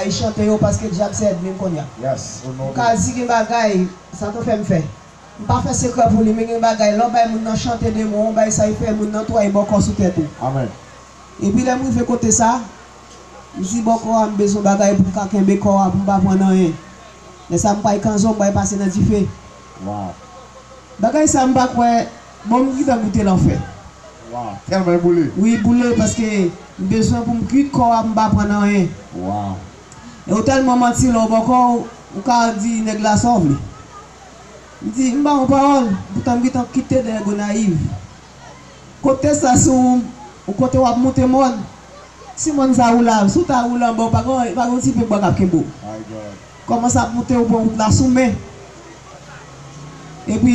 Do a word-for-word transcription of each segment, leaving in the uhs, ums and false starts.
Ay chante yo paske dyab se ènmi m kounye a. Yes, o non de Ka di gen bagay Satan fè m fè. M pa fè sekrè pou li, men gen bagay, lè w bay moun nan chante demon, w bay sa, e fè moun nan tway bòkò sou tèt ou. Amèn. Epi lè m rive kote sa, m di bòkò a, m bezwen bagay pou m ka kenbe kò a, pou m pa pran anyen. Lè sa m bay kanzo, m bay pase nan dife. Wow. Bagay sa m pa kwè, bon, m gentan goute lanfè. Wow, tèlman boule. Wi, boule, paske m bezwen pou m kwit kò a, pou m pa pran anyen. Wow. E ou tèlman manti lè w bòkò, ou ka di nèg la sa w vle. M di, m ba w pawòl, poutan m gentan kite dèyè Gonayiv. Kote sa sou ou, kote w ap moute mòn. Si mòn sa ou la, si w ta woule anba w, pa gen, pa gen yon ti pye bwa k ap kenbe w. Kòmanse ap moute, ou pran wout la sou men. Epi,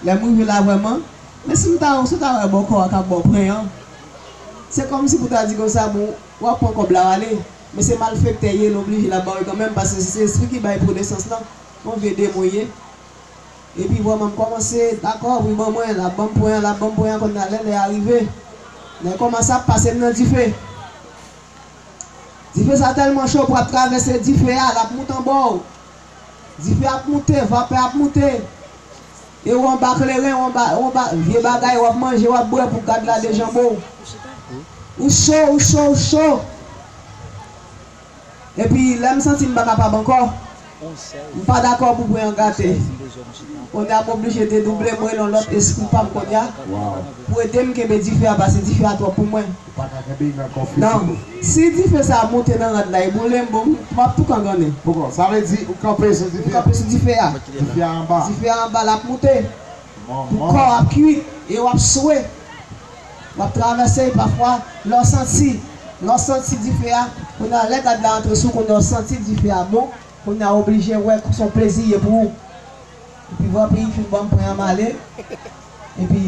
lè m rive la vrèman, men si m ta, si w ta wè bòkò a k ap ba w pran an, se kòmsi pou ta di konsa, bon, w ap pran kòb la w ale. Men se malfektè ye, l oblije l ap ba w kanmenm, paske se espri ki bay konesans lan, yon vye demon ye. Epi vrèman m kòmanse dakò, wi, ban mwen, l ap ban m pwen an, l ap ban m pwen an, kounye a lè lè a rive, lè kòmanse ap pase m nan dife. Dife sa tèlman cho, pou ap travèse dife a, l ap moute anba w. Dife ap moute, vapè ap moute. E w anba kleren, w anba, w anba vye bagay, w ap manje, w ap bwè pou gad la dejanbe w. Ou cho, ou cho, ou cho. Epi lè m santi m pa kapab ankò, m pa dakò pou pwen an gate. Kounye a m oblije dedouble, m rele yon lòt espri pa m kounye a pou ede m kenbe dife a, paske dife a twòp pou mwen. Ou pa ka kenbe nan kò fizik ou. Non. Si dife sa a moute nan rad la, e boule m, bon, m ap tou kangannen. Poko, sa vle di ou kanpe sou dife a. Ou kanpe sou dife a. Dife a anba. Dife a anba, l ap moute. Pou kò w ap kwit e w ap swe. W ap travèse, pafwa, lè w santi, lè w santi dife a, kounye a lè gad la antre sou, kounye a w santi dife a bon, kounye a w oblije wè se yon plezi ye pou ou. Epi vre, epi fin ban m pwen an m ale. Epi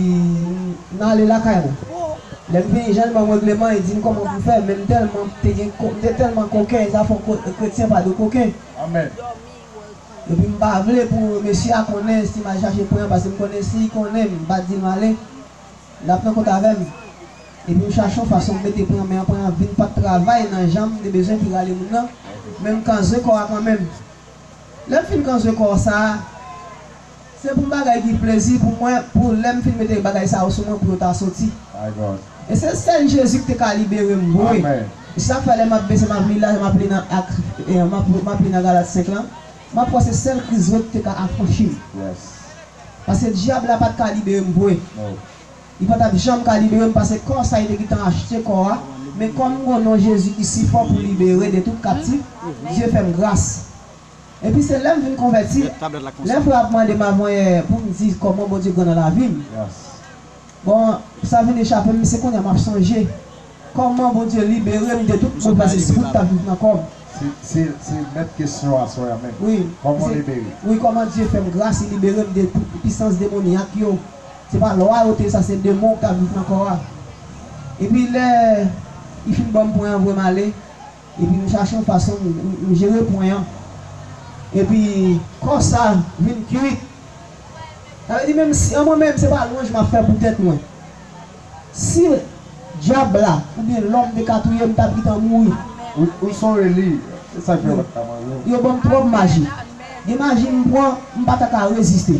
m ale lakay mwen. Lè m vini, jan l ban m regleman, e di m kòman pou m fè, men m tèlman te gen ko-, m te tèlman koken, zafè ko-, kretyen pa dwe koken. Amèn. Epi m pa vle pou mesye a konnen si m al chache pwen an, paske m konnen si l konnen m pa t di l m ale, l ap nan kont avè m. Epi m chache yon fason m mete pwen an, men pwen an vin pa t travay nan jan m te bezwen pou rale moun nan, men m kanze kò a kanmenm. Lè m fin kanze kò sa a, se pou bagay ki plezi pou mwen, pou lè m fin mete bagay sa yo sou mwen, pou yo ta soti. E se sèl Jezi ki te ka libere m vre. E se sa k fè lè m ap bese, m ap li la, m ap li nan ak, e, m ap, m ap li nan Galat senk lan, m ap wè se sèl Kris vre ki te ka afranchi m. Paske dyab la pa t ka libere m vre. Li pa t ap janm ka libere m, paske kò sa li te gentan achte kò a. Men kòm m gen yon non Jezi ki si fò pou libere de tout kaptif, Dye fè m gras. Epi se lè m vin konvèti, lè frè ap mande m avanyè pou m di kòman Bondye gran nan lavi m. Bon, sa vin echape m, se kounye a m ap sonje kòman Bondye libere m de tout movèz espri ki t ap viv nan kò m. Se, se, se mèt kesyon aswè a menm. Wi. Kòman w libere? Wi, kòman Dye fè m gras, li libere m de tout pisans demonyak yo. Se pa lwa yo te ye, sa se demon ki t ap viv nan kò a. Epi lè li fin ban m pwen an, voye m ale. Epi m chache yon fason m, m, m jere pwen an. Epi kò sa vin kwit. Sa vle di menm si, an mwen menm, se pa lwanj m ap fè pou tèt mwen. Si dyab la oubyen lòm te ka touye m, m t ap gentan mouri. Ou, ou sonje li, se sa k fè w pa t ka manje. Yo ban m twòp maji. Gen maji m pran, m pa ta ka reziste.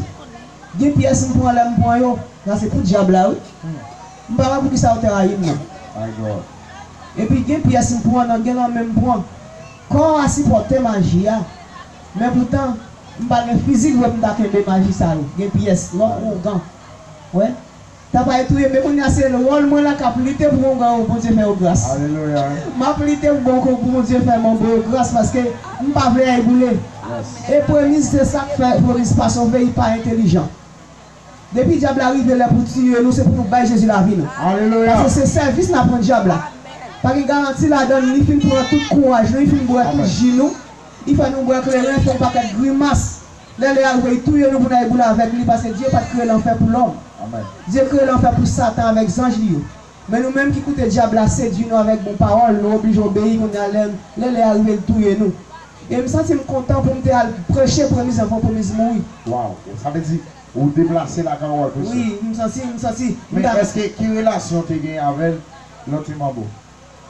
Gen pyès m pran, lè m pran yo, sa se pou dyab la, wi. M pa wè poukisa yo te rayi m nan. Epi gen pyès m pran nan, gen lanmen m pran. Kò a sipòte maji a. Men poutan, m pa gen fizik vre pou m ta kenbe maji sa yo. Gen pyès, lòt ougan. Wè. Sa pa touye, men kounye a se wòl mwen la k ap lite pou ougan yo, Bondye fè yo gras. M ap lite pou bon, pou Bondye fè m bon yo gras, paske m pa vle ay boule. E premis se sa k fè premis pa sove, li pa entelijan. Depi dyab la rive lè pou tiye nou, se pou nou bay Jezi lavi nou. Paske se sèvis n ap rann dyab la. Pa gen garanti ladan l, li fin pran tout kouraj nou, li fin bwè tout ji nou, li fè nou bwè kleren, fè yon pakèt grimas. Lè lè a rive, li touye nou pou n al boule avèk li, paske Dye pa t kreye lanfè pou lòm. Dye kreye lanfè pou Satan avèk zanj li yo. Men nou menm ki koute dyab la sedui nou avèk bon pawòl, nou oblije obeyi kounye a lè, lè lè a rive, li touye nou. E m santi m kontan pou m te al preche premis anvan premis mouri. Waw, sa vle di, ou deplase lakay ou al preche. Wi, m santi, m santi. Men èske, ki relasyon w te gen avè l lè w te manbo?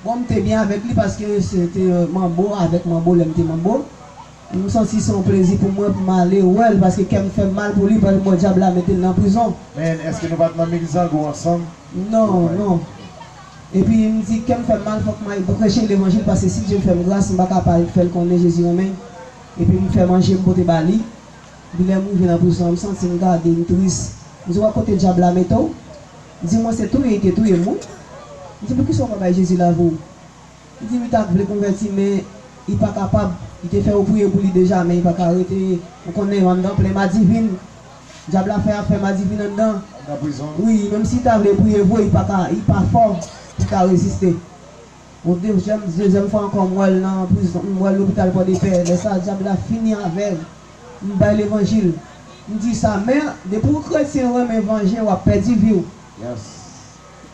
Bon, m te byen avèk li paske se te manbo avèk manbo lè m te manbo. M santi se yon plezi pou mwen pou m ale wè l paske kè m fè m mal pou li, paske bon, dyab la mete l nan prizon. Men èske nou pa t nan mik zango ansanm? Non, non. Epi m di kè m fè m mal, fòk m al preche levanjil paske si Dye fè m gras, m pa ka pa fè l konnen Jezi renmen m. Epi m fè manje, m pote ba li. Epi lè m rive nan prizon an, m santi m gade, m tris. M di, "Wè kote dyab la mete w?" Li di, "Mwen se touye, li te touye m, wi." M di, "Poukisa w pa bay Jezi lavi w?" Li di, "Wi, ta vle konvèti, men li pa kapab. Li te fè yo priye pou li deja, men li pa ka rete. Ou konnen, anndan plen madivin. Dyab la fè afè madivin anndan." Anndan prizon. Wi, menm si li ta vle priye vre, li pa ka, li pa fò pou li ka reziste. Yon dezyèm, dezyèm fwa ankò, m wè l nan prizon, m wè l lopital Pòdepè. Lè sa a, dyab la fini avè l. M bay levanjil. M di sa, men depi w kretyen renmen vanje, w ap pèdi vi w. Yes.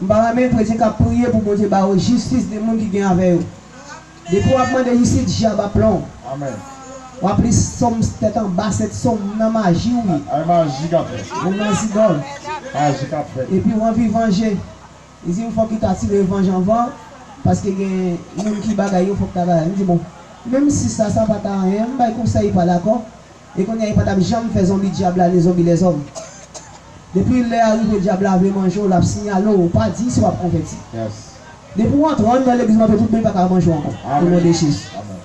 M pa renmen kretyen k ap priye pou Bondye ba yo jistis de moun ki gen avè yo. Depi w ap mande jistis, dyab ap pran w. Amèn. W ap li sòm tèt anba, sèt sòm nan maji, wi. Ay maji k ap fèt. Nan zidòl. Maji k ap fèt. Epi w anvi vanje. Li di m fòk li ta tire revanj anvan, paske gen moun ki bagay yo fòk ta bagay. M di bon, menm si sa, sa pa ta anyen, m bay konsèy li pa dakò. E kounye a li pa t ap janm fè zonbi dyab la ni zonbi lèzòm. Depi lè a rive dyab la vle manje w, l ap siyale w, pa di si w ap konvèti. Yes. Depi w antre anndan legliz, w antre tout bon, li pa ka manje w ankò. O non de Jezi. Amèn.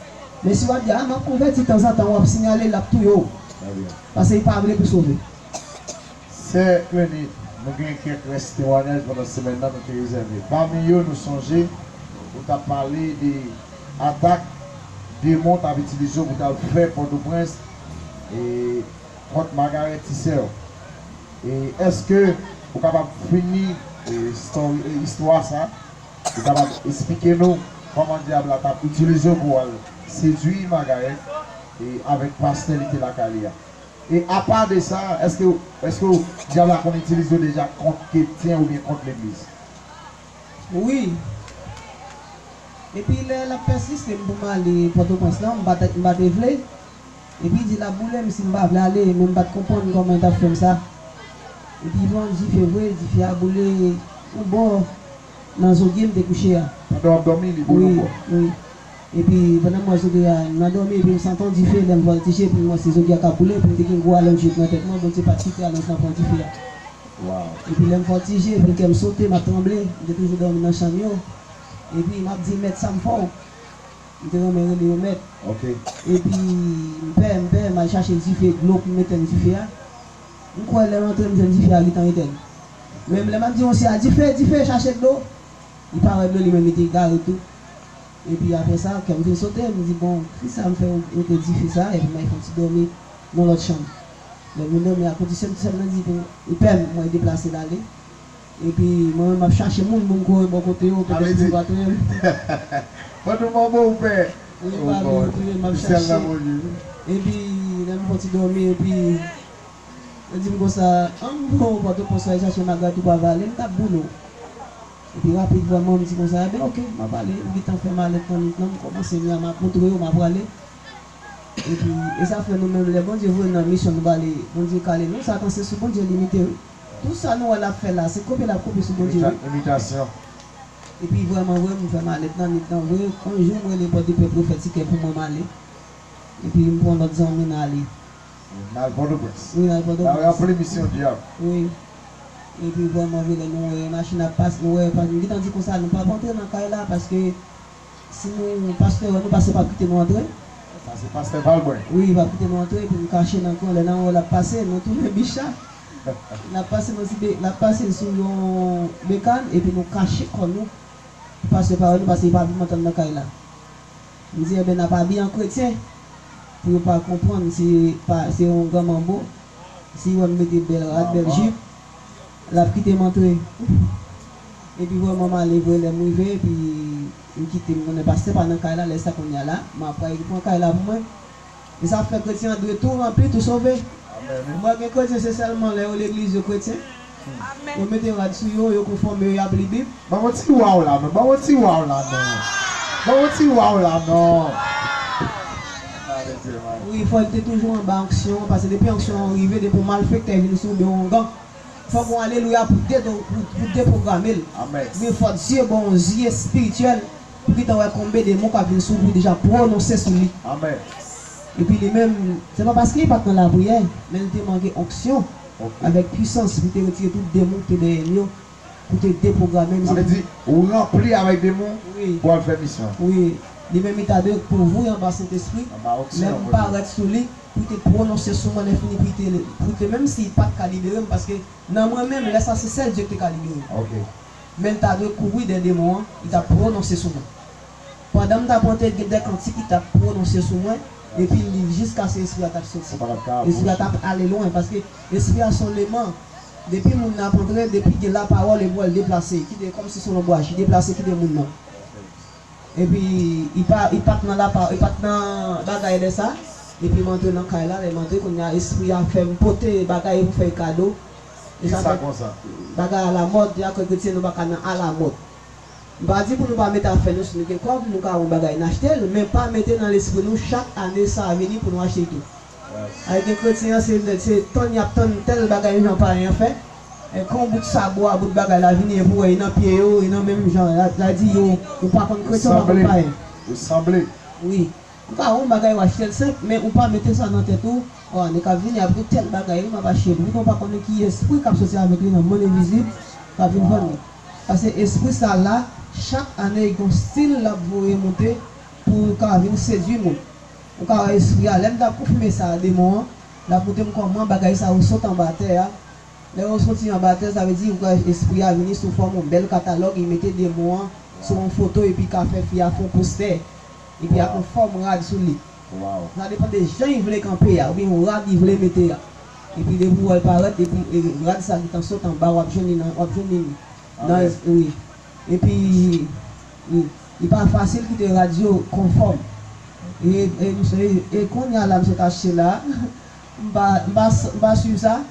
Men si w ap di, "A, m ap konvèti tanzantan," w ap siyale l, l ap touye w. Trè byen. Paske li pa vle pou sove. Sè Clenny, nou gen kèk rès temwayaj pandan semèn nan nou te rezève. Pami yo, nou sonje ou t ap pale de atak demon t ap itilize w pou t al fè Pòtoprens e kont Margaret, ti sè w. E èske ou kapab fini e story, e istwa sa? Ou kapab esplike nou kòman dyab la t ap itilize w pou w al sedui Margaret e avèk pastè li te lakay li a? E apa de sa, èske, èske dyab la konn itilize w deja kont kretyen oubyen kont legliz? Wi. Epi lè l ap pèsiste m pou m ale Pòtoprens lan, m pa te, m pa te vle. Epi di l ap boule m si m pa vle ale, men m pa t konprann kòman l t ap fè m sa. Epi pran dife vre, dife a boule yon bò nan zogye m te kouche a. Pandan w ap dòmi, li boule yon bò. Wi, wi. Epi pandan m wè zogye a, m nan dòmi, epi m santi yon dife, lè m vòltije, epi m wè se zogye a k ap boule, epi m te gen gwo alonj nan tèt mwen, Bondye pa t kite alonj lan pran dife a. Wow. Epi lè m vòltije, epi kè m sote, m ap tranble, m te toujou dòmi nan chanm yo. Epi m ap di, "Mèt, sa m fè w?" M te renmen rele yo mèt. Ok. Epi m pè, m pè, m al chache dife, dlo pou m etèn dife a. M kwè lè m antre, m jwenn dife a gentan etèn. Menm lè m ap di yon sè a, "Dife, dife, chache dlo." Li pa wè dlo, li menm li te egare tou. Epi apre sa, kè m vin sote, m di, "Bon, kisa m fè yo mete dife sa?" Epi m al fè yon ti dòmi nan lòt chanm. Lè m vin dòmi a, ti sè m, ti sè m nan di pou li pè m, mwen deplase l ale. Epi mwen menm m ap chache moun pou m kouri bò kote yo, petèt yo pa touye m. Mwen tou manbo ou pè. Wi, pa vle touye m, m ap chache. Epi lè m fè yon ti dòmi, epi yo di m konsa, "Ann, bon, Pòtoprens, w al chache Magat ou pa vale, m t ap boule w." Epi rapid vrèman, m di konsa, "Enben, ok, m ap ale." M gentan fè malèt nan nèt lan, m kòmanse, m ap montre yo, m ap prale. Epi, e sa fè nou menm, lè Bondye voye n nan misyon, nou prale, Bondye kale nou, Satan se sou Bondye li mete, wi. Tout sa nou wè l ap fè la, se kopye l ap kopye sou Bondye, wi. Imitasyon. Epi vrèman vre, m fè malèt nan nèt lan vre. Yon jou, m rele Pòdepè pwofètik pou mwen m ale. Epi m pran lòt zanmi n ale. N al Pòtoprens. Wi, n al Pòtoprens. N al ranpli misyon dyab. Wi. Epi vrèman vre, lè nou wè machin ap pase, nou wè, pa, m gentan di konsa, nou p ap antre nan kay la, paske si nou, pastè wè nou, pastè p ap kite nou antre. Sa se pastè Valbrun. Wi, p ap kite nou antre, epi nou kache nan kwen, lè n wè l ap pase, nou tounen bich la. L ap pase nan ti be-, l ap pase sou yon bekàn, epi nou kache kò nou. Pastè pa wè nou, paske li pa vle m antre nan kay la. M di, "Enben, n ap abiye an kretyen, pou yo pa konprann se pa, se yon gran manbo. Si l wè m mete bèl rad, bèl jip, l ap kite m antre." Epi vrèman, m ale vre, lè m rive, epi m kite, m konnen pastè pa nan kay la, lè sa kounye a la, m ap pral pran kay la pou mwen. E sa fè kretyen an dwe tou ranpli, tou sove. Amèn. M wè gen kretyen, se sèlman lè yo legliz yo kretyen. Amèn. Yo mete rad sou yo, yo konfòme yo, y ap li Bib. Ban mwen ti waw la non, ban mwen ti waw la non. Ban mwen ti waw la non. Wi, fò l te toujou anba onksyon, paske depi onksyon an rive, depi yon malfektè vin sou ou, oubyen yon gang, fòk yon alelouya pou de-, pou, pou depwograme l. Amèn. Men fò Dye ba w yon zye espirityèl, Pou ki tan wè konbe demon k ap vin sou ou pou deja pwononse sou li. Amèn. Epi li menm, se pa paske li pa t nan lapriyè, men li te manke onksyon avèk pwisans pou te retire tout demon ki te dèyè l yo, pou te depwograme m. Sa vle di, ou ranpli avèk demon pou al fè misyon. Wi. Li menm li ta dwe kouvri anba Sentespri. Lè m parèt sou li, pou te pwononse sou mwen, lè fini pou te, pou te, menm si li pa t ka libere m, paske nan mwen menm, lè sa se sèl Dye ki te ka libere m. Men l ta dwe kouri dèyè demon an, li t ap pwononse sou mwen. Pandan m t ap antre, gen de kantik ki t ap pwononse sou mwen, epi li jiskaske espri a t ap soti. Espri a t ap ale lwen, paske espri a se yon leman. Depi moun nan ap antre, depi gen lapawòl, epi w wè l deplase, kite kòmsi se yon lonbraj, li deplase, kite moun nan. Epi, li pa, li pa t nan lapa, li pa t nan bagay lè sa. Epi m antre nan kay la, lè m antre, kounye a, espri a fè m pote bagay pou fè kado. E sa fè bagay alamòd, ya kwè kretyen nou pa ka nan alamòd. M pa di pou nou pa mete afè nou, si nou gen kòb, nou ka wè yon bagay n achte l, men pa mete nan lespri nou chak ane sa a vini pou nou achte l tou. Ay, gen kretyen an, se, se tann y ap tann tèl bagay jan payen an fè. E kon bout sabo a, bout bagay la vini, epi w wè, e nan pye yo, e nan menm jan, la, la di yo, ou pa konn kretyen, ou pa konn payen. Yo sanble. Wi. Ou ka wè yon bagay, w achte l senp, men ou pa mete sa nan tèt ou, o, ane k ap vini, ap gen tèl bagay, wi, m ap achte l. Poutan, ou pa konnen ki espri k ap soti avèk li nan monn envizib, k ap vin vann li. Paske espri sa la, chak ane, gen yon stil l ap voye monte pou l ka vin sedui moun. Ou ka wè espri a, lè m t ap konfime sa a, demon an, l ap montre m kòman bagay sa yo sot anba tè a. Lè yo soti anba tè, sa vle di, ou ka wè espri a vini sou fòm yon bèl katalòg, li mete demon an sou yon foto, epi ka fè fi a fè yon postè, epi ak yon fòm rad sou li. Sa depann de jan li vle kanpe a, oubyen yon rad li vle mete a. Epi depi w wè l parèt, epi, e, rad sa gentan sot anba, w ap jwenn li nan, w ap jwenn li nan, wi. Epi, li, li pa fasil kite rad yo konfòm. E, e, e, e kounye a la, m sot achte la, m pa, m pa, m pa swiv sa.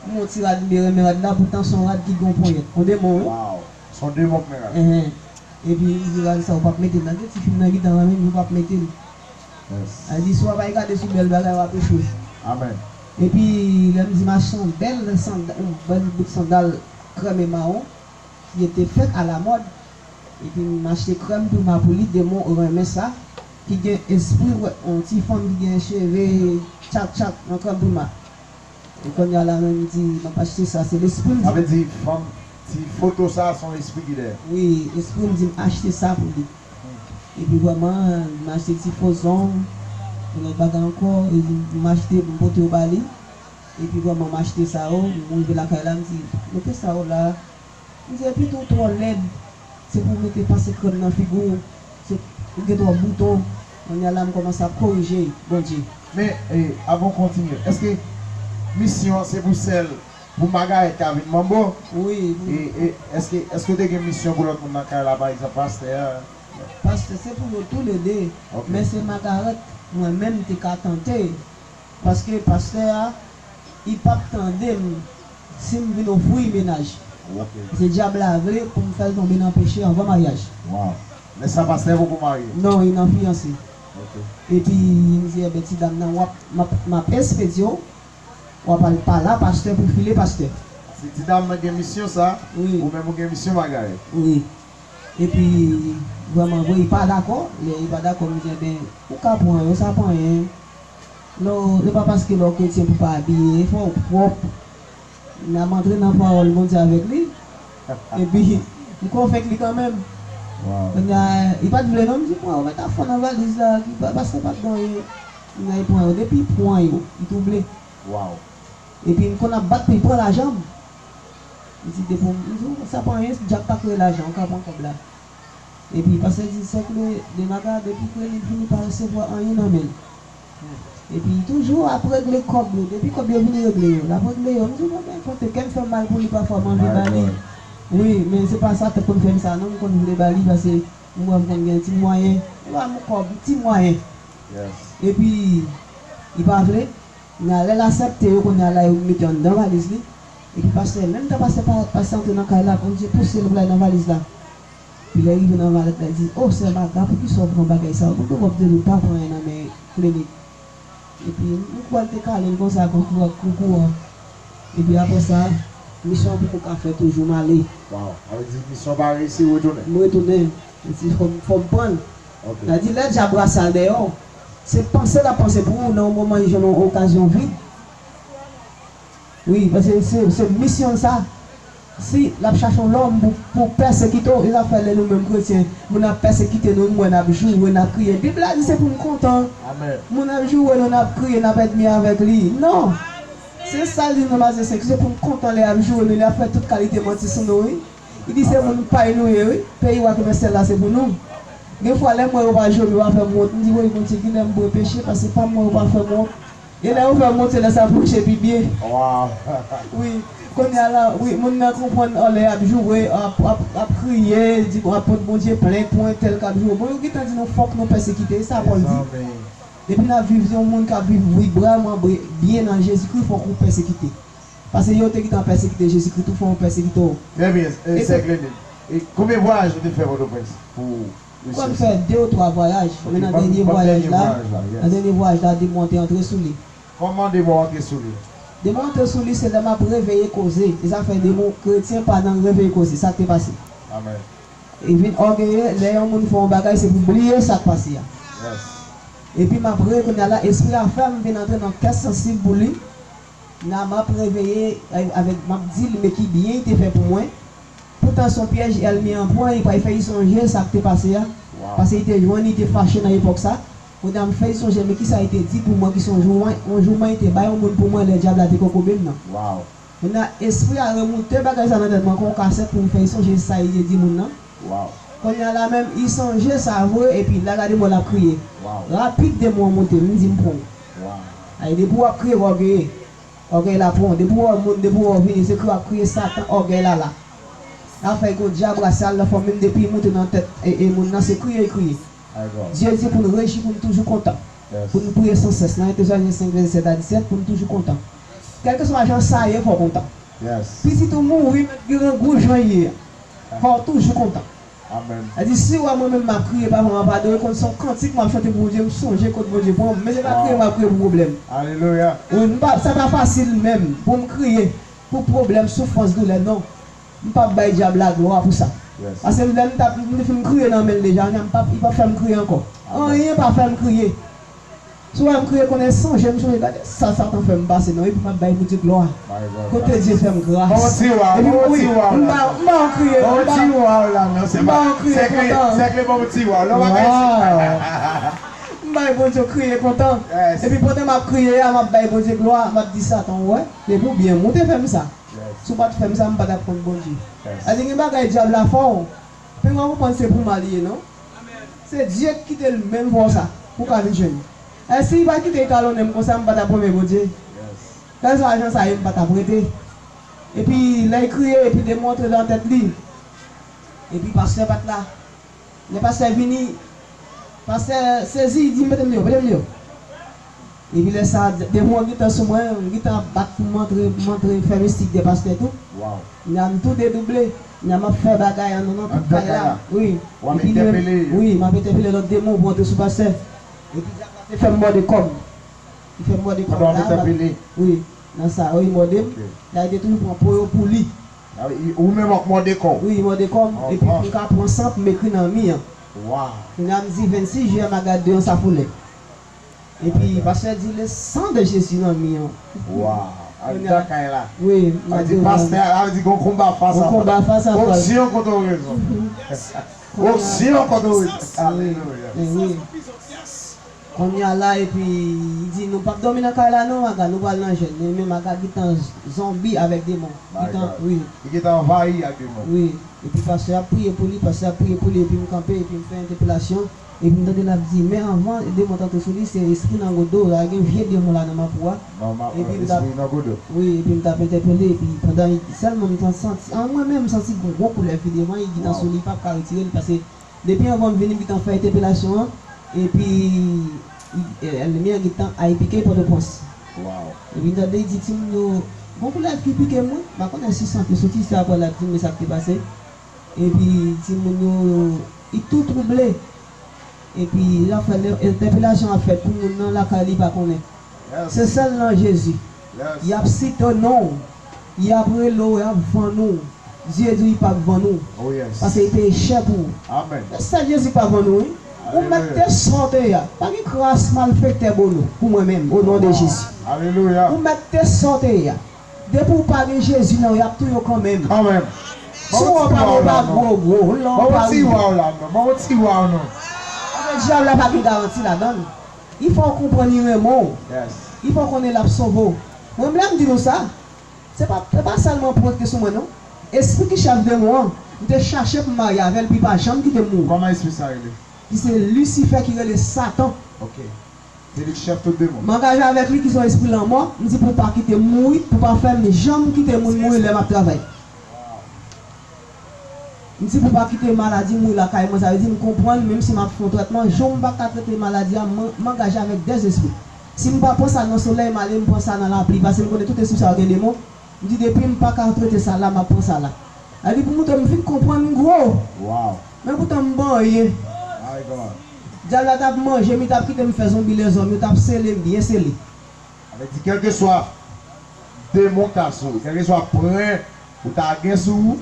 M wè yon ti rad, m te renmen rad la, poutan se yon rad ki gen yon ponyèt. Yon demon, wi. Waw, se yon demon k nan rad. Enhen. Epi, li di rad sa, ou p ap mete l. Nan gen ti fi m nan gentan renmen l, men ou p ap mete l. Yes. Li di, si w ap al gade sou bèl bagay, w ap echwe. Amèn. Epi, lè m di m achte yon bèl sanda-, yon bèl bout sandal krèm e mawon, ki te fèt alamòd. Epi m achte krèm prima pou li, demon renmen sa, ki gen espri, wè, yon ti fanm ki gen cheve tchatchat nan krèm prima. E kounye a la menm m di, m ap achte sa, se lespri m di. Sa vle di, fanm, ti foto sa, se yon espri ki dèyè. Wi, espri m di m achte sa pou li. Epi vrèman, m achte ti fo zong, yon lòt bagay ankò, e m achte, m pote yo ba li. Epi vrèman, m achte sa yo, m rive lakay la, m di, mete sa yo la. M di, epi tou, ou twò lèd. Se pou w mete pase krèm nan figi w. Se, ou gen twòp bouton. Kounye a la, m kòmanse ap korije, Bondye. Men, e, avan w kontinye, èske misyon an se pou sèl pou Magarèt ka vin manbo? Wi, wi. E, e, èske, èske w te gen misyon pou lòt moun nan kay la, pa egzanp, pastè a? Pastè, se pou yo toulede. Ok. Men se Magarèt, mwen menm, te ka tante. Paske pastè a, li p ap tande m si m vin ofri l mennaj. Ok. Se dyab la vle pou m fè l tonbe nan peche anvan maryaj. Waw. Lè sa pastè poko marye? Non, li nan fiyanse. Ok. Epi, m di, enben, ti dam nan, w ap, m ap, m ap espedye w, w ap al pale a pastè pou file pastè. Si ti dam nan gen misyon sa, wi, ou menm ou gen misyon Magarèt. Wi. Epi, vrèman vre, li pa dakò. Lè li pa dakò, m di, enben, ou ka pran yo, sa pa anyen. Non, se pa paske lè w kretyen pou pa abiye, fò w pwòp. N ap antre nan pawòl Bondye avèk li. Epi, m konvenk li kanmenm. Waw. Kounye a, li pa t vle non, m di, pran yo, mete afè w nan valiz la, ki pa, pastè pa t gen anyen. Kounye a, li pran yo. Depi li pran yo, li twouble. Waw. Epi m konn ap bat pou l pran lajan m. Li di, depi w, m di, sa pa anyen, dyab pa kreye lajan, ou ka pran kòb la. Epi pastè di, sèk le, de Magarèt, depi kreye li fini pa resevwa anyen nan men l. Epi toujou ap regle kòb yo, depi kòb yo vini regle yo, l ap regle yo. M di, bon, men kote kè m fè m mal pou li pafwa, m anvi ba li. Wi, men se pa sa tèt konn fè m sa non, m konn vle ba li, paske m wè m konn gen ti mwayen. E pa yon kòb, ti mwayen. Epi, li pa vle. Kounye a, lè l aksepte yo, kounye a la, yo mete anndan valiz li. Epi pastè, menm tan pastè pa, pastè antre nan kay la, Bondye pouse l pou l al nan valiz la. Epi lè l rive nan valiz la, li di, o, sè Maga, poukisa w pran bagay sa yo? Poukisa w te di w pa pran anyen nan men Klenik? Epi m kwè l te kale l konsa, kon kouran, kon kouran. Epi apre sa, misyon an poko ka fèt toujou, m ale. Waw, sa vle di misyon pa reyisi, ou retounen? M retounen. Li di, fò m, fò m pran l. L a di, lè dyab brase al dèyè w, se panse l ap panse pou ou nan yon moman li jwenn yon okazyon vide. Wi, paske se, se misyon l sa. Si l ap chache yon lòm pou, pou pèsekite w, e sa fè lè nou menm kretyen, moun ap pèsekite nou, nou wè n ap joure, n ap kriye. Bib la di se pou n kontan. Moun ap joure nou, n ap kriye, n ap èdmi avèk li. Non! Se sa l di nan Matye senk, se pou n kontan lè y ap joure nou, lè y ap fè tout kalite manti sou nou, wi. Li di se moun pay nou ye, wi. Peyi w ak men syèl la se pou nou. Gen fwa lè m wè yo pa joure m, yo pa fè m wont, m di, woy Bondye, kilè m bwè peche, paske pa m wè yo pa fè m wont. E lè yo fè m wont, se lè sa m pwoche pi byen. Wi. Kounye a la, wi, moun nan konprann, o, lè y ap joure, ap, ap, ap kriye, di, ap pot Bondye plent pou entèl k ap joure. Bon, yo gentan di nou fòk nou pèsekite, e sa Pòl di. Depi n ap viv, yon moun k ap viv librèman, byen nan Jezikri, fòk ou pèsekite. Paske yo te gentan pèsekite Jezikri tou, fò yo pèsekite w. Trè byen, e, sè Clement. E konbyen vwayaj ou te fè Pòtoprens pou misyon sa? M kwè m fè de ou twa vwayaj, men nan dènye vwayaj la, nan dènye vwayaj la, demon te antre sou li. Kòman demon antre sou li? Demon antre sou li, se lè m ap reveye koze. E sa fè demon kretyen pa nan reveye koze. Sa k te pase? Li vin ògeye, lè yon moun fè yon bagay, se pou bliye sa k pase a. Epi m ap reveye kounye a la, espri a fè m vin antre nan kè sansib pou li. Nan m ap reveye, avèk, m ap di l, men ki byen li te fè pou mwen. Poutan se yon pyèj ènmi an pran, li pral fè li sonje sa k te pase a. Paske li te jwenn, li te fache nan epòk sa. Kounye a m fè li sonje, men kisa li te di pou mwen, ki se yon jouman, yon jouman li te bay yon moun pou mwen lè dyab la te kokobe m nan. Kounye a, espri a remoute bagay sa nan tèt mwen kon kasèt pou m fè li sonje sa li te di moun nan. Kounye a la menm, li sonje sa vre, epi l al gade mwen, l ap kriye. Rapid, demon an monte, m di m pran w. Ay, depi w ap kriye, w ògeye. Ògèy la pran w. Depi w wè moun, depi w wè w vini, se kriye w ap kriye, Satan, ògèy la la. Afè gon dyab rasyal nan fanmi m, depi l monte nan tèt e, e moun nan, se kriye l kriye. Dye di pou n reji, pou n toujou kontan. Pou n priye san sès. Nan Efezoyen senk, vèsè sèt a disèt, pou n toujou kontan. Kèlkeswa jan sa ye, fò w kontan. Pitit ou mouri, mèt grangou jan l ye a. Fò w toujou kontan. Sa di, si w wè mwen menm m ap kriye, Papa m ap adore, konn se yon kantik m ap chante pou Bondye, m sonje kot Bondye pran m, men se pa kriye m ap kriye pou pwoblèm. Wi, m pa, sa pa fasil menm pou m kriye pou pwoblèm, soufrans, doulè, non. M p ap bay dyab la glwa pou sa. Paske lè m t ap, m te fin kriye nan men l deja, kounye a m p ap, li p ap fè m kriye ankò. Anyen pa fè m kriye. Si w wè m kriye, konnen sonje, m sonje, gade sa Satan fè m pase non, epi m ap bay Bondye glwa. Kote Dye fè m gras. Epi m, wi, m ba, m ba w kriye, m ba, m ba w kriye kontan. M bay Bondye kriye kontan. Epi pandan m ap kriye a, m ap bay Bondye glwa, m ap di Satan, w wè, depi w byen m, ou te fè m sa. Si w pa t fè m sa, m pa t ap konn Bondye. Sa di gen bagay dyab la fè w, pengwa konprann se pou mal li ye non. Se Dye ki kite l menm fè w sa, pou w ka vin jwenn. E si li pa t kite l talonnen m konsa, m pa t ap renmen Bondye. Kèlkeswa jan sa ye, m pa t ap rete. Epi lè l kriye, epi demon antre nan tèt li. Epi pastè pa t la. Lè pastè vini, pastè sezi, li di, mete m deyò, mete m deyò. Epi lè sa, demon an gentan sou mwen, m gentan ap bat pou m antre, pou m antre fè mistik de pastè tou. Kounye a m tou dedouble. Kounye a m ap fè bagay anndan nan tout kay la. Wi. Epi li menm, wi, m ap entèpele lòt demon pou antre sou pastè. Epi dyab la te fè m mòde kò m. Li fè m mòde kò m la. Wi, nan sa, wi, mòde m. Dyab te toujou pran po yo pou li. Ou menm w ap mòde kò w? Wi, mòde kò m. Epi pou m ka pran sant, m ekri nan mi an. Kounye a m di vennsis jiyè m a gade yon safoulè. Epi pastè di, le sang de Jésus nan mi an. Waw. Anndan kay la. Wi, m a di pastè a di gon konba fas a fas. Gon konba fas a fas. Onksyon kote w rezon. Onksyon kote w rezon. Alelouya. Kounye a la, epi li di, nou p ap dòmi nan kay la non, Maga, nou pral nan jèn. Men Maga gentan zonbi avèk demon. Gentan, wi. Li gentan anvayi ak demon. Wi. Epi pastè ap priye pou li, pastè ap priye pou li, epi m kanpe, epi m fè entèpelasyon. Epi m tande l ap di, men anvan demon t antre sou li, se espri nan gòt dlo, la gen vye demon la nan mapou a. Epi m t ap, wi, epi m t ap entèpele, epi pandan sèlman m t ap santi, an mwen menm, m santi gon gwo koulèv vide mwen, li gentan sou li, li p ap ka retire l, paske depi anvan m vini, m gentan fè entèpelasyon an, epi ènmi an gentan al pike Pòtoprens. Epi m tande li di timoun yo, gon koulèv ki pike m wi, m pa konnen si sant yo soti, se apre l ap di m sa k te pase. Epi timoun yo, li tou twouble. Epi l ap fè entèpelasyon ap fèt pou moun nan lakay li pa konnen. Se sèl nan Jezi. Y ap site non w, y ap rele w, y ap vann ou. Dye di w li p ap vann ou. Oh yes. Paske li peye chè pou ou. Amen. Se sèl Jezi k p ap vann ou, wi. Ou mèt te sa w te ye a. Pa gen kras malfektè bono pou mwen menm, o non de Jezi. Alelouya. Ou mèt te sa w te ye a. Depi w pa gen Jezi nan ou, y ap touye w kanmenm. Kanmenm. Si w wè w pa bon, w pa gwo, gwo. Lè w pa rive. Ban w ti waw la, non. Ban w ti waw, non. Paske dyab la pa gen garanti ladan l. Li fè w konprann li renmen w. Yes. Li fè w konnen l ap sove w. Mwen, lè m di nou sa, se pa, se pa sèlman pran ki te sou mwen, non. Espri ki chèf demon an, m te chache pou m marye avè l, pou li pa janm kite m mouri. Kòman espri sa rele? Ki se Lisifè ki rele Satan. Ok. Se li ki chèf tout demon. M angaje avèk li ki se yon espri lanmò, m di pou pa kite m mouri, pou pa fè m janm kite moun mouri lè m ap travay. M di pou pa kite maladi mouri lakay mwen, sa vle di m konprann, menm si m ap fè yon trètman, jou m pa ka trete maladi a, m, m angaje avèk dèzespri. Si m pa pran sa nan solèy, m ale m pran sa nan lapli, paske m konnen tout espri sa yo gen demon. M di depi m pa ka trete sa la, m ap pran sa la. Sa vle di pou moutre m fin konprann m gwo. Wow. Men poutan m pa anyen. My God. Dyab la t ap manje m, li t ap kite m fè zonbi lèzòm, yo t ap sele m byen sele. Sa vle di kèlkeswa demon k ta sou ou, kèlkeswa pwen ou ta gen sou ou,